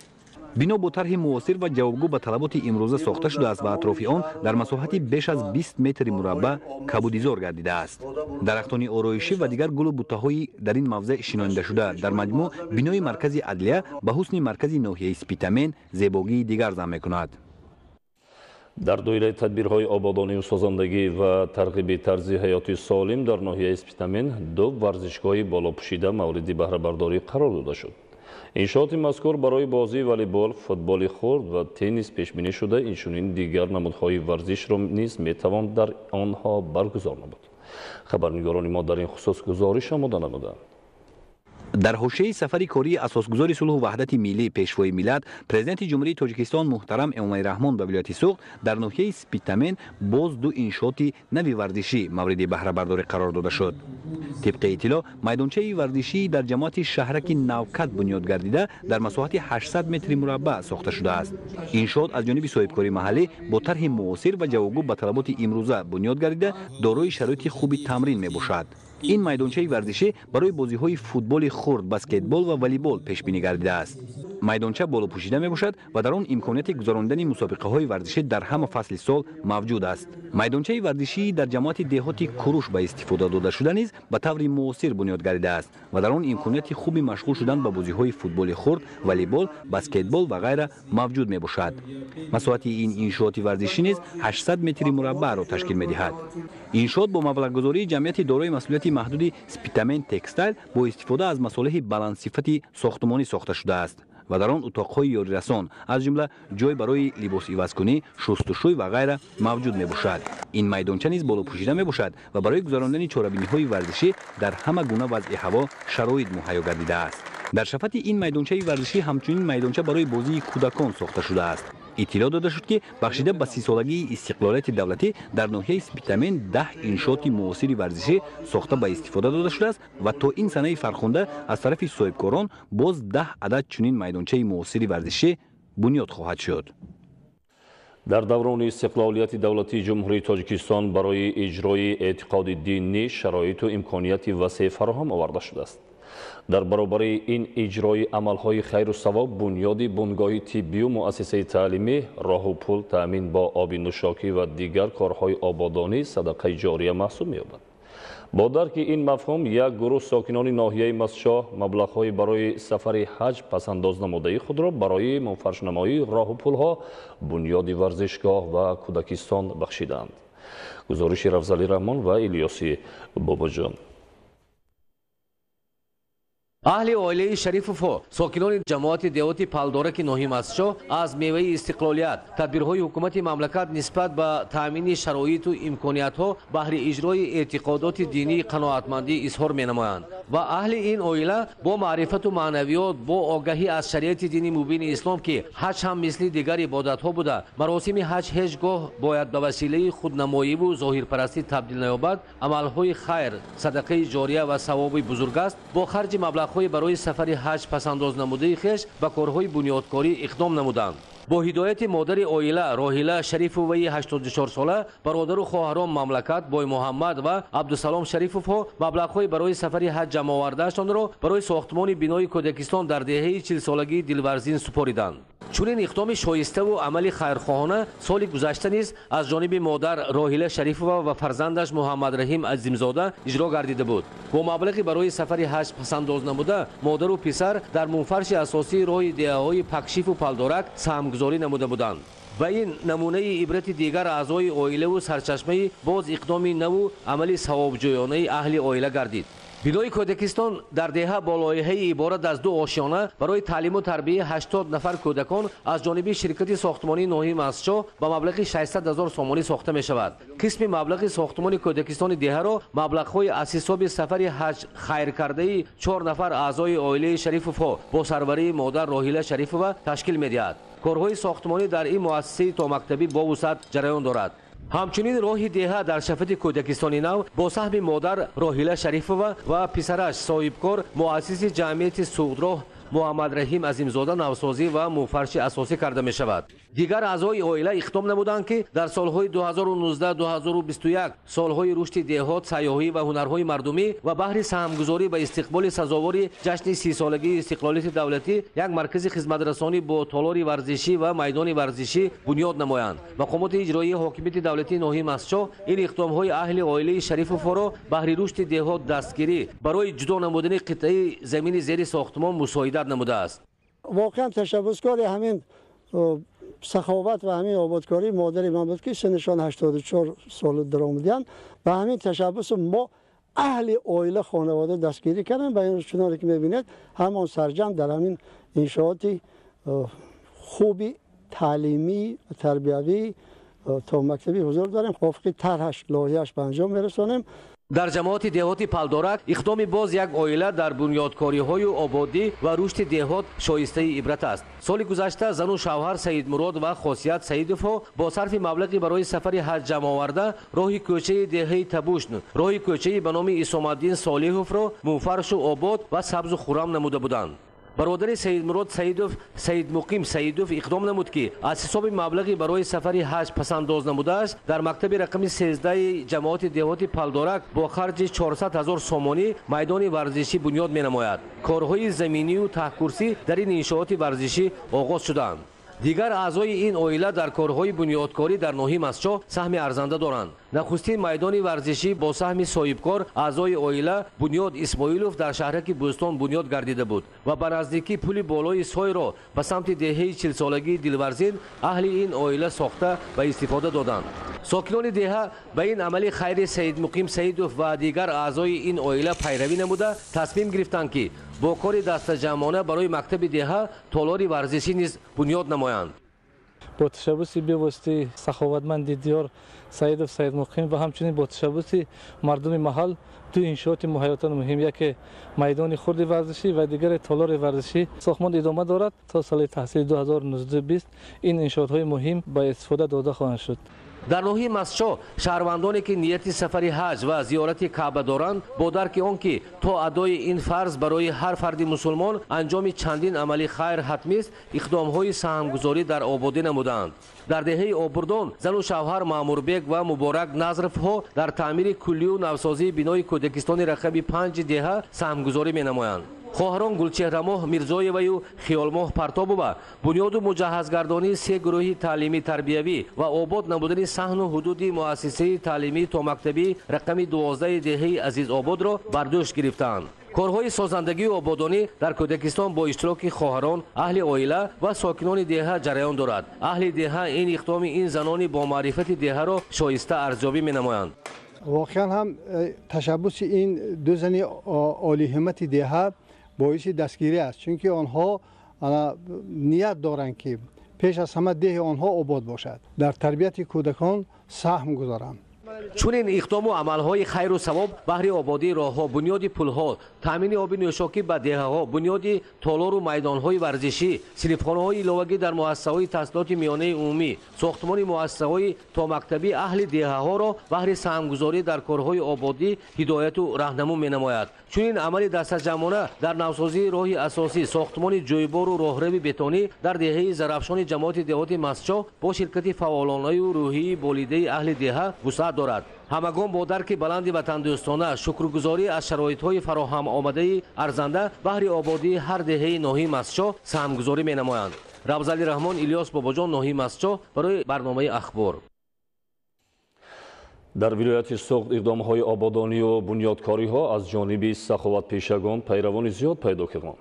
H: Бино бо тарҳи муосир ва ҷавобгӯ ба талаботи имрӯза сохта шудааст ва атрофи он дар масоҳати беш аз 20 метри мураббаъ кабудизор гардидааст. Дарахтони ороишӣ ва дигар гулу буттаҳои дар ин мавзеъ шинонидашуда дар маҷмӯъ бинои маркази адлия ба ҳусни маркази ноҳияи Спитамен зебогии дигар зам мекунад.
A: Дар доираи тадбирҳои ободонию созандагӣ ва тарғиби тарзи ҳаёти солим дар ноҳияи Спитамен ду варзишгоҳи болопӯшида мавриди баҳрабардорӣ қарор дода шуд. Иншооти мазкур барои бозии волейбол, футболи хурд ва теннис пешбинӣ шуда, инчунин дигар намудҳои варзишро низ метавон дар онҳо баргузор намуд. Хабарнигорони мо дар ин хусус гузориш омода намуданд.
H: Дар ҳошияи сафари кории асосгузори сулҳу ваҳдати миллӣ, Пешвои миллат, Президенти Ҷумҳурии Тоҷикистон муҳтарам Эмомалӣ Раҳмон ба вилояти Суғд дар ноҳияи Спитамен боз ду иншооти нави варзишӣ мавриди баҳрабардорӣ қарор дода шуд. Тибқи иттилоъ, майдончаи варзишӣ дар ҷамоати шаҳраки Навкат бунёд гардида дар масоҳати 800 метри мураббаъ сохта шудааст. Иншоот аз ҷониби соҳибкори маҳаллӣ бо тарҳи муосир ва ҷавобгӯ ба талаботи имрӯза бунёд гардида дорои шароити хуби тамрин мебошад. Ин майдончаи варзишӣ барои бозиҳои футболи хурд, баскетбол ва волейбол пешбинӣ гардидааст. Майдонча болопӯшида мебошад ва дар он имконияти гузаронидани мусобиқаҳои варзишӣ дар ҳама фасли сол мавҷуд аст. Майдончаи варзишии дар ҷамоати деҳоти Куруш ба истифода дода шуда низ ба таври муосир бунёд гардидааст ва дар он имконияти хуби машғул шудан ба бозиҳои футболи хурд, волейбол, баскетбол ва ғайра мавҷуд мебошад. Масоҳати ин иншооти варзишӣ низ 800 метри мураббаъро ташкил медиҳад. Иншоот бо маблағгузории ҷамъияти дорои масъулияти маҳдуди Спитамен Текстайл бо истифода аз масолеҳи баландсифати сохтмонӣ сохта шудааст ва дар он утоқҳои ёрирасон, аз ҷумла ҷой барои либосивазкунӣ, шустушӯй ва ғайра мавҷуд мебошад. Ин майдонча низ болопӯшида мебошад ва барои гузарондани чорабиниҳои варзишӣ дар ҳама гуна вазъи ҳаво шароит муҳайё гардидааст. Дар шафати ин майдончаи варзишӣ ҳамчунин майдонча барои бозии кӯдакон сохта шудааст. Иттилоъ дода шуд, ки бахшида ба 30-солагии истиқлолияти давлатӣ дар ноҳияи Спитамен 10 иншооти муосири варзишӣ сохта ба истифода дода шудааст ва то ин санаи фархунда аз тарафи соҳибкорон боз 10 адад чунин майдончаи муосири варзишӣ бунёд хоҳад шуд.
A: Дар даврони истиқлолияти давлатии Ҷумҳурии Тоҷикистон барои иҷрои эътиқоди динӣ шароиту имконияти васеъ фароҳам оварда шудааст. Дар баробари ин иҷрои амалҳои хайру савоб, бунёди бунгоҳи тиббию муассисаи таълимӣ, роҳу пул, таъмин бо оби нӯшокӣ ва дигар корҳои ободонӣ садақаи ҷория маҳсуб меёбад. Бо дарки ин мафҳум як гурӯҳ сокинони ноҳияи Мастчоҳ маблағҳои барои сафари ҳаҷ пасандоз намудаи худро барои мунфаршнамоии роҳу пулҳо, бунёди варзишгоҳ ва кӯдакистон бахшидаанд. Гузориши Рафзали Раҳмон ва Илёси Бобоҷон.
I: Аҳли оилаи Шарифовҳо, сокинони ҷамоати деҳоти Палдораки ноҳияи Мастчоҳ, аз меваи истиқлолият, тадбирҳои ҳукумати мамлакат нисбат ба таъмини шароиту имкониятҳо баҳри иҷрои эътиқодоти динии қаноатмандӣ изҳор менамоянд. Ва аҳли ин оила бо маърифату маънавиёт, бо огаҳӣ аз шариати дини мубини ислом, ки ҳаҷ ҳам мисли дигар ибодатҳо буда, маросими ҳаҷ ҳеҷ гоҳ бояд ба василаи худнамоиву зоҳирпарастӣ табдил наёбад, амалҳои хайр, садақаи ҷория ва савоби бузург аст, бо харҷи маблағҳои барои сафари ҳаҷ пасандоз намудаи хеш ба корҳои бунёдкорӣ иқдом намуданд. Бо ҳидояти модари оила Роҳила Шарифоваи 84-сола, бародару хоҳарон Мамлакат, Боймуҳаммад ва Абдусалом Шарифовҳо маблағҳои барои сафари ҳаҷ ҷамъовардаашонро барои сохтмони бинои кӯдакистон дар деҳаи 40-солагии Дилварзин супориданд. Чунин иқдоми шоиставу амали хайрхоҳона соли гузашта низ аз ҷониби модар Роҳила Шарифова ва фарзандаш Муҳаммадраҳим Азимзода иҷро гардида буд. Бо маблағи барои сафари ҳаҷ пасандоз намуда, модару писар дар мунфарши асосии роҳи деҳаҳои Пакшифу Палдорак саҳмгузорӣ намуда буданд. Ва ин намунаи ибрати дигар аъзои оилаву сарчашмаи боз иқдоми наву амали савобҷӯёнаи аҳли оила гардид. Бинои кӯдакистон дар деҳа бо лоиҳаи иборат аз 2 ошёна барои таълиму тарбияи 80 нафар кӯдакон аз ҷониби ширкати сохтмонии ноҳияи Мастчоҳ ба маблағи 600 000 сомонӣ сохта мешавад. Қисми маблағи сохтмони кӯдакистони деҳаро маблағҳои аз ҳисоби сафари ҳаҷ хайркардаи 4 нафар аъзои оилаи Шарифовҳо бо сарварии модар Роҳила Шарифова ташкил медиҳад. Корҳои сохтмонӣ дар ин муассисаи томактабӣ бо вусъат ҷараён дорад. Ҳамчунин роҳи деҳа дар шафати кӯдакистони нав бо саҳми модар Роҳила Шарифова ва писараш соҳибкор муассиси ҷамъияти Суғдроҳ Муҳаммадраҳим Азимзода навсозӣ ва мунфарши асосӣ карда мешавад. Дигар аъзои оила иқдом намуданд, ки дар солҳои 2019-2021 солҳои рушди деҳот, сайёҳӣ ва ҳунарҳои мардумӣ ва баҳри саҳмгузорӣ ба истиқболи сазовори ҷашни 30-солагии истиқлолияти давлатӣ як маркази хизматрасонӣ бо толори варзишӣ ва майдони варзишӣ бунёд намоянд. Мақомоти иҷроии ҳокимияти давлатии ноҳияи Мастчоҳ ин иқдомҳои аҳли оилаи Шарифовҳоро баҳри рушди деҳот дастгирӣ барои ҷудо намудани қитъаи замини зери сохтмон мусоидат намудааст.
J: Воқеан ташаббускори ҳамин саховат ва ҳамин ободкории модари ман буд, ки синнашон 84 сол даромадиянд. Ба ҳамин ташаббусу мо аҳли оила, хонавода дастгирӣ кардем ва имрӯз чуноне ки мебинед, ҳамон сарҷамъ дар ҳамин иншооти хуби таълимӣ ва тарбиявӣ то мактабӣ ҳузур дорем. Мувофиқи тарҳаш, лоиҳааш ба анҷом мерасонем.
I: Дар ҷамоати деҳоти Палдорак иқдоми боз як оила дар бунёдкориҳою ободӣ ва рушди деҳот шоистаи ибрат аст. Соли гузашта зану шавҳар Саидмурод ва Хосият Саидовҳо бо сарфи маблағи барои сафари ҳаҷ ҷамъоварда роҳи кӯчаи деҳаи Табушн, роҳи кӯчаи ба номи Исомаддин Солиҳовро мунфаршу обод ва сабзу хуррам намуда буданд. Бародари Саидмурод Саидов, Саидмуқим Саидов иқдом намуд, ки аз ҳисоби маблағи барои сафари ҳаҷ пасандоз намудааст, дар мактаби рақами 13 ҷамоати деҳоти Палдорак бо харҷи 400 ҳазор сомонӣ майдони варзишӣ бунёд менамояд. Корҳои заминию таҳкурсӣ дар ин иншооти варзишӣ оғоз шуданд. Дигар аъзои ин оила дар корҳои бунёдкорӣ дар ноҳияи Мастчоҳ саҳми арзанда доранд. Нахустин майдони варзишӣ бо саҳми соҳибкор аъзои оила Бунёд Исмоилов дар шаҳраки Бӯстон бунёд гардида буд ва ба наздикӣ пули болои сойро ба самти деҳаи 40-солагии Дилварзин аҳли ин оила сохта ба истифода доданд. Сокинони деҳа ба ин амали хайри Саидмуқим Саидов ва дигар аъзои ин оила пайравӣ намуда, тасмим гирифтанд, ки бо кори дастаҷамъона барои мактаби деҳа толори варзишӣ низ бунёд намоянд.
G: Бо ташаббуси бевоситаи саховатманди диёр Саидов Саидмуқим ва ҳамчунин бо ташаббуси мардуми маҳал ду иншооти муҳайётан муҳим, яке майдони хурди варзишӣ ва дигаре толори варзишӣ, сохтмон идома дорад. То соли таҳсили 2019-20 ин иншоотҳои муҳим ба истифода дода хоҳанд шуд.
I: Дар ноҳияи Мастчоҳ шаҳрвандоне, ки нияти сафари ҳаҷ ва зиёрати Каъба доранд, бо дарки он ки то адои ин фарз барои ҳар фарди мусулмон анҷоми чандин амали хайр ҳатмист, иқдомҳои саҳмгузорӣ дар ободӣ намуданд. Дар деҳаи Обурдон зану шавҳар Маъмурбек ва Муборак Назровҳо дар таъмири куллию навсозии бинои кӯдакистони рақами 5 деҳа саҳмгузорӣ менамоянд. Хоҳарон Гулчеҳрамоҳ Мирзоеваю Хиёлмоҳ Партобова бунёду муҷаҳҳазгардонии се гурӯҳи таълимӣ тарбиявӣ ва обод намудани саҳну ҳудуди муассисаи таълимии томактабӣ рақами 12 деҳаи Азизободро бар дӯш гирифтаанд. Корҳои созандагию ободонӣ дар кӯдакистон бо иштироки хоҳарон, аҳли оила ва сокинони деҳа ҷараён дорад. Аҳли деҳа ин иқдоми ин занони бомаърифати деҳаро шоиста арзёбӣ менамоянд.
K: Воқеан ҳам ташаббуси ин ду зани олиҳиммати деҳа боиси дастгирӣ аст, чунки онҳо ният доранд, ки пеш аз ҳама деҳи онҳо обод бошад, дар тарбияти кӯдакон саҳм гузоранд.
I: Чунин иқдому амалҳои хайру савоб баҳри ободии роҳҳо, бунёди пулҳо, таъмини оби нӯшокӣ ба деҳаҳо, бунёди толору майдонҳои варзишӣ, синфхонаҳои иловагӣ дар муассисаҳои таҳсилоти миёнаи умумӣ, сохтмони муассисаҳои томактабӣ аҳли деҳаҳоро баҳри саҳмгузорӣ дар корҳои ободӣ ҳидояту раҳнамун менамояд. Чунин амали дастаҷамъона дар навсозии роҳи асосӣ, сохтмони ҷӯйбору роҳрави бетонӣ дар деҳаи Зарафшони ҷамоати деҳоти Мастчоҳ бо ширкати фаъолонаю рӯҳии болидаи аҳли деҳа вусъат дорад. Ҳамагон бо дарки баланди ватандӯстона, шукргузорӣ аз шароитҳои фароҳам омадаи арзанда баҳри ободии ҳар деҳаи ноҳияи Мастчоҳ саҳмгузорӣ менамоянд. Равзали Раҳмон, Илёс Бобоҷон, ноҳияи Мастчоҳ барои барномаи Ахбор.
A: Дар вилояти Суғд иқдомҳои ободонию бунёдкориҳо аз ҷониби саховатпешагон пайравони зиёд пайдо карданд.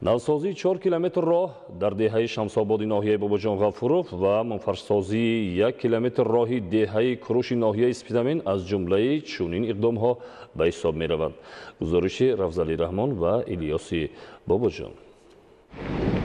A: Навсозии 4 километр роҳ дар деҳаи Шамсободи ноҳияи Бобоҷон Ғафуров ва мунфаршсозии 1 километр роҳи деҳаи Куруши ноҳияи Спитамен аз ҷумлаи чунин иқдомҳо ба ҳисоб мераванд. Гузориши Рафзали Раҳмон ва Илёси Бобоҷон.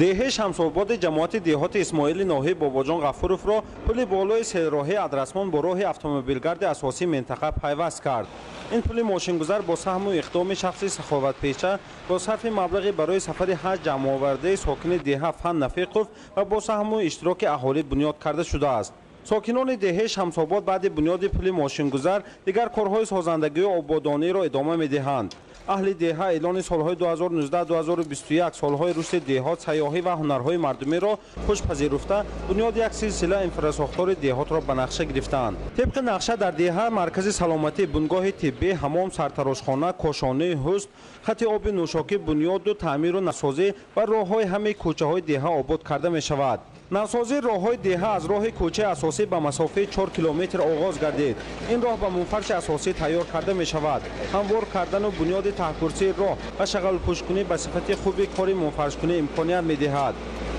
L: Деҳаи Шамсободи ҷамоати деҳоти Исмоили ноҳияи Бобоҷон Ғафуровро пули болои серроҳии Адрасмон бо роҳи автомобилгарди асосии минтақа пайваст кард. Ин пули мошингузар бо саҳму иқдоми шахси саховатпеша, бо сарфи маблағи барои сафари ҳаҷ ҷамъовардаи сокини деҳа Фан Нафиқов ва бо саҳму иштироки аҳолӣ бунёд карда шудааст. Сокинони деҳаи Шамсобод баъди бунёди пули мошингузар дигар корҳои созандагию ободониро идома медиҳанд. Аҳли деҳа эълони солҳои 2019-2021 солҳои рушди деҳот, сайёҳӣ ва ҳунарҳои мардумиро хушпазируфта, бунёди як силсила инфрасохтори деҳотро ба нақша гирифтаанд. Тибқи нақша дар деҳа маркази саломатӣ, бунгоҳи тиббӣ, ҳамом, сартарошхона, кошонаи ҳусн, хати оби нӯшокӣ, бунёду таъмиру насозӣ ва роҳҳои ҳамаи кӯчаҳои деҳа обод карда мешавад. Навсозии роҳҳои деҳа аз роҳи кӯчаи асосӣ ба масофаи 4 километр оғоз гардид. Ин роҳ ба мунфарши асосӣ тайёр карда мешавад. Ҳамвор кардану бунёди таҳкурсии роҳ ва шағалпӯшкунӣ ба сифати хуби кори мунфаршкунӣ имконият медиҳад.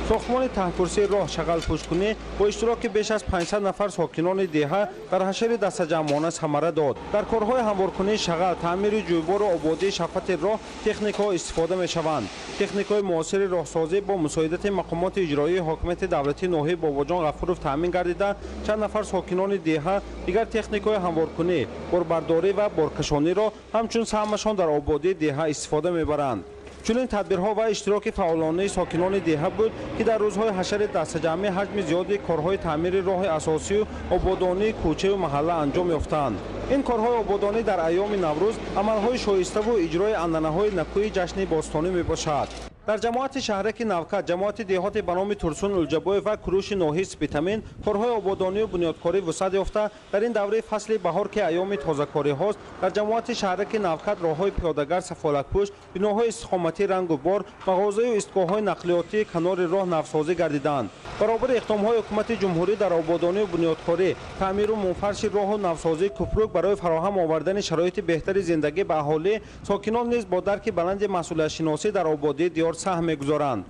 L: Сохтмони таҳкурсии роҳ, шағалпӯшкунӣ бо иштироки беш аз 500 нафар сокинони деҳа дар ҳашари дастаҷамъона самара дод. Дар корҳои ҳамворкунии шағал, таъмири ҷӯйбору ободии шафати роҳ техникаҳо истифода мешаванд. Техникаҳои муосири роҳсозӣ бо мусоидати мақомоти иҷроии ҳокимияти давлатии ноҳияи Бобоҷон Ғафуров таъмин гардида, чанд нафар сокинони деҳа дигар техникаҳои ҳамворкунӣ, борбардорӣ ва боркашониро ҳамчун саҳмашон дар ободии деҳа истифода мебаранд. Чунин тадбирҳо ва иштироки фаъолонаи сокинони деҳа буд, ки дар рӯзҳои ҳашари дастаҷамъӣ ҳаҷми зиёди корҳои таъмири роҳи асосию ободонии кӯчаю маҳалла анҷом ёфтанд. Ин корҳои ободонӣ дар айёми Наврӯз амалҳои шоиставу иҷрои анъанаҳои накӯи ҷашни бостонӣ мебошад. Дар ҷамоати шаҳраки Навкат, ҷамоати деҳоти ба номи Турсун Улҷабоев ва Куруши ноҳияи Спитамен корҳои ободонию бунёдкорӣ вусъат ёфта, дар ин давраи фасли баҳор, ки айёми тозакориҳост, дар ҷамоати шаҳраки Навкат роҳҳои пиёдагар сафолатпӯш, биноҳои истиқоматӣ рангу бор, мағозаю истгоҳҳои нақлиётии канори роҳ навсозӣ гардидаанд. Баробари иқдомҳои ҳукумати ҷумҳурӣ дар ободонию бунёдкорӣ, таъмиру мунфарши роҳу навсозии кӯпрук барои фароҳам овардани шароити беҳтари зиндагӣ ба аҳолӣ, сокинон низ бо дарки баланди масъулиятшиносӣ дар ободии диёр саҳм мегузоранд.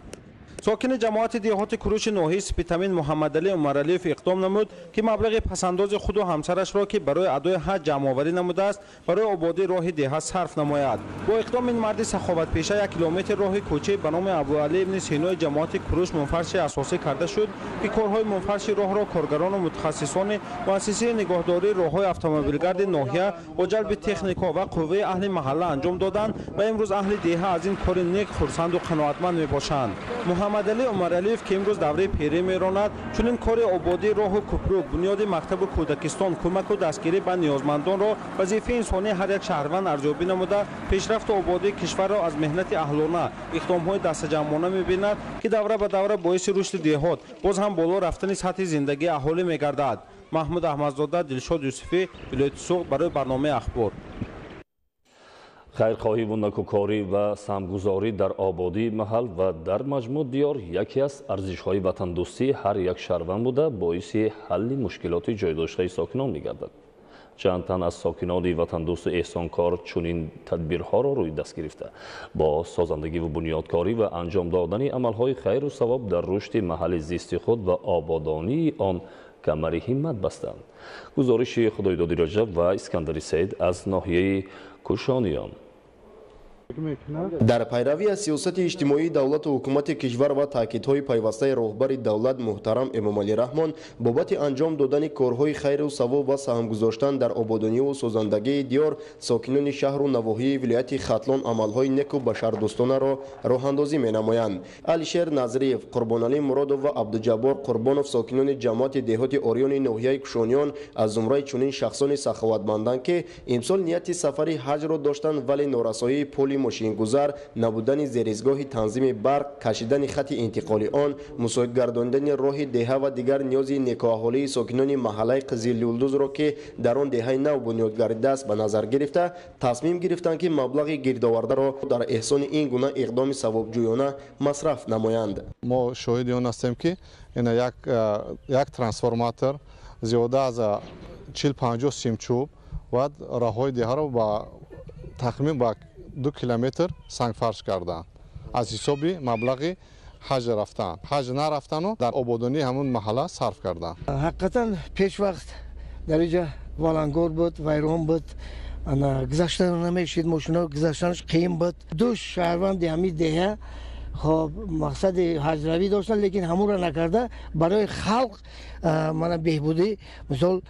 L: Сокини ҷамоати деҳоти Куруши ноҳияи Спитамен Муҳаммадалӣ Умаралиев иқдом намуд, ки маблағи пасандози худу ҳамсарашро, ки барои адои ҳаҷ ҷамъоварӣ намудааст, барои ободии роҳи деҳа сарф намояд. Бо иқдом ин марди саховатпеша 1 километр роҳи кӯчаи ба номи Абуалӣ ибни Синои ҷамоати Куруш мунфарши асосӣ карда шуд, ки корҳои мунфарши роҳро коргарону мутахассисони муассисаи нигоҳдории роҳҳои автомобилгарди ноҳия бо ҷалби техника ва қувваи аҳли маҳалла анҷом доданд ва имрӯз аҳли деҳа аз ин кори нек хурсанду қаноатманд мебошанд. Муҳаммадалӣ Умаралиев, ки имрӯз давраи пирӣ меронад, чунин кори ободии роҳу кӯпрук, бунёди мактабу кӯдакистон, кӯмаку дастгирӣ ба ниёзмандонро вазифаи инсонии ҳар як шаҳрванд арзёбӣ намуда, пешрафту ободии кишварро аз меҳнати аҳлона, иқдомҳои дастаҷамъона мебинад, ки давра ба давра боиси рушди деҳот, боз ҳам боло рафтани сатҳи зиндагии аҳолӣ мегардад. Маҳмуд Аҳмадзода, Дилшод Юсуфӣ, вилояти Суғд барои барномаи Ахбор.
A: Хайрхоҳиву накӯкорӣ ва самгузорӣ дар ободии маҳал ва дар маҷмӯъ диёр яке аз арзишҳои ватандӯстии ҳар як шаҳрванд буда, боиси ҳалли мушкилоти ҷойдоштаи сокинон мегардад. Чанд тан аз сокинони ватандӯсту эҳсонкор чунин тадбирҳоро рӯи даст гирифта, бо созандагиву бунёдкорӣ ва анҷом додани амалҳои хайру савоб дар рушди маҳалли зисти худ ва ободонии он камари ҳиммат бастанд. Гузориши Худойдоди Раҷаб ва Искандари Саид аз ноҳияи Кушониён.
N: Дар пайравӣ аз сиёсати иҷтимоии давлату ҳукумати кишвар ва таъкидҳои пайвастаи роҳбари давлат муҳтарам Эмомалӣ Раҳмон бобати анҷом додани корҳои хайру савоб ва саҳм гузоштан дар ободониву созандагии диёр, сокинони шаҳру навоҳии вилояти Хатлон амалҳои неку башардӯстонаро роҳандозӣ менамоянд. Алишер Назриев, Қурбоналӣ Муродов ва Абдуҷаббор Қурбонов, сокинони ҷамоати деҳоти Ориёни ноҳияи Кушониён, аз зумраи чунин шахсони саховатманданд, ки имсол нияти сафари ҳаҷро доштанд, вале норасоии пули мошингузар, набудани зеризгоҳи танзими барқ, кашидани хати интиқоли он, мусоид гардондани роҳи деҳа ва дигар ниёзи некоаҳолии сокинони маҳаллаи Қизилюлдузро, ки дар он деҳаи нав бунёд гардидааст, ба назар гирифта, тасмим гирифтанд, ки маблағи гирдовардаро дар эҳсони ин гуна иқдоми савобҷӯёна масраф намоянд.
Q: Мо шоҳиди он ҳастем, ки як трансформатор зиёда аз 40-50 симчӯб ва роҳҳои деҳаро ба тахмин ба 2 километр сангфарш карданд. Аз ҳисоби маблағи ҳаҷ рафтан, ҳаҷ нарафтану дар ободонии ҳамун маҳалла сарф карданд.
R: Ҳақиқатан пешвақт дар инҷа валангор буд, вайрон буд, гузаштан намешид, мошино гузаштанаш қиин буд. Ду шаҳрванди ҳамин деҳа хоб мақсади ҳаҷравӣ доштанд, лекин ҳамонро накарда барои халқ мана беҳбудӣ мисол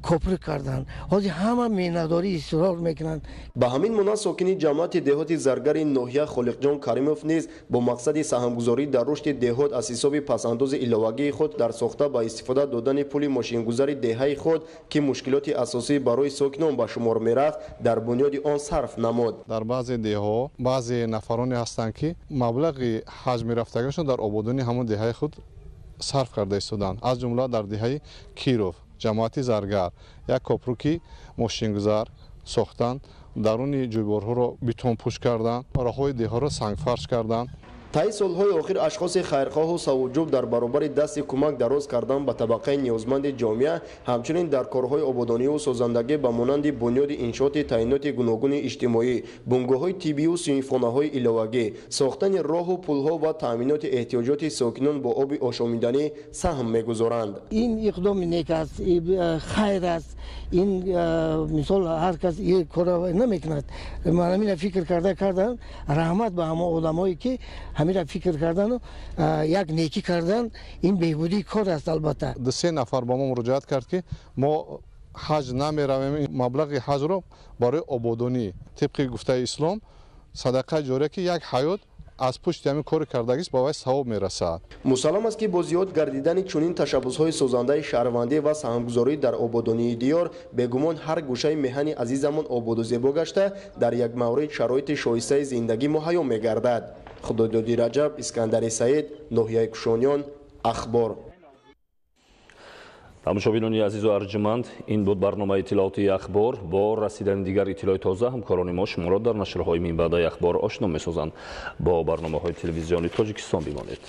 R: коприк карданд. Ҳозир ҳама меҳнатдорӣ исрор мекунанд.
N: Ба ҳамин монанд сокини ҷамоати деҳоти Заргари ноҳия Холиқҷон Каримов низ бо мақсади саҳмгузорӣ дар рушди деҳот аз ҳисоби пасандози иловагии худ дар сохта ба истифода додани пули мошингузари деҳаи худ, ки мушкилоти асосӣ барои сокинон ба шумор мерафт, дар бунёди он сарф намуд.
Q: Дар баъзе деҳҳо баъзе нафароне ҳастанд, ки маблағи ҳаҷ мерафтагиашон дар ободонии ҳамон деҳаи худ сарф карда истоданд. Аз ҷумла дар деҳаи Киров, ҷамоати Заргар, як копруки мошингузар сохтанд, даруни ҷӯйборҳоро бетонпӯш карданд, роҳҳои деҳҳоро сангфарш карданд.
N: Таи солҳои охир ашхоси хайрхоҳу савобҷӯб дар баробари дасти кӯмак дароз кардан ба табақаи ниёзманди ҷомеа, ҳамчунин дар корҳои ободониву созандагӣ ба монанди бунёди иншооти таъиноти гуногуни иҷтимоӣ, бунгоҳҳои тиббию синфхонаҳои иловагӣ, сохтани роҳу пулҳо ва таъминоти эҳтиёҷоти сокинон бо оби ошомиданӣ саҳм мегузоранд.
R: Ин иқдоми нек аст, хайр аст. Ин мисол ҳар кас ин корро намекунад. Ман ҳамина фикр карда кардам, раҳмат ба ҳамон одамое ки ҳамира фикр кардану як некӣ кардан, ин беҳбудии кор аст. Албатта
Q: 2-3 нафар ба мо муроҷиат кард, ки мо ҳаҷ намеравем, маблағи ҳаҷро барои ободонӣ тибқи гуфтаи ислом садақаи ҷория, ки як ҳаёт аз пушти ҳамин кори кардагист ба вай савоб мерасад.
N: Мусаллам аст, ки бо зиёд гардидани чунин ташаббусҳои созандаи шаҳрвандӣ ва саҳмгузорӣ дар ободонии диёр, бегумон ҳар гӯшаи меҳани азизамон ободу зебо гашта, дар як маврид шароити шоистаи зиндагӣ муҳайё мегардад. Худойдоди Раҷаб, Искандари Саид, ноҳияи Кушониён, Ахбор.
A: Тамошобинони азизу арҷуманд, ин буд барномаи иттилоотии Ахбор. Бо расидани дигар иттилои тоза ҳамкорони мо шуморо дар нашрҳои минбаъдаи Ахбор ошно месозанд. Бо барномаҳои телевизиони Тоҷикистон бимонед.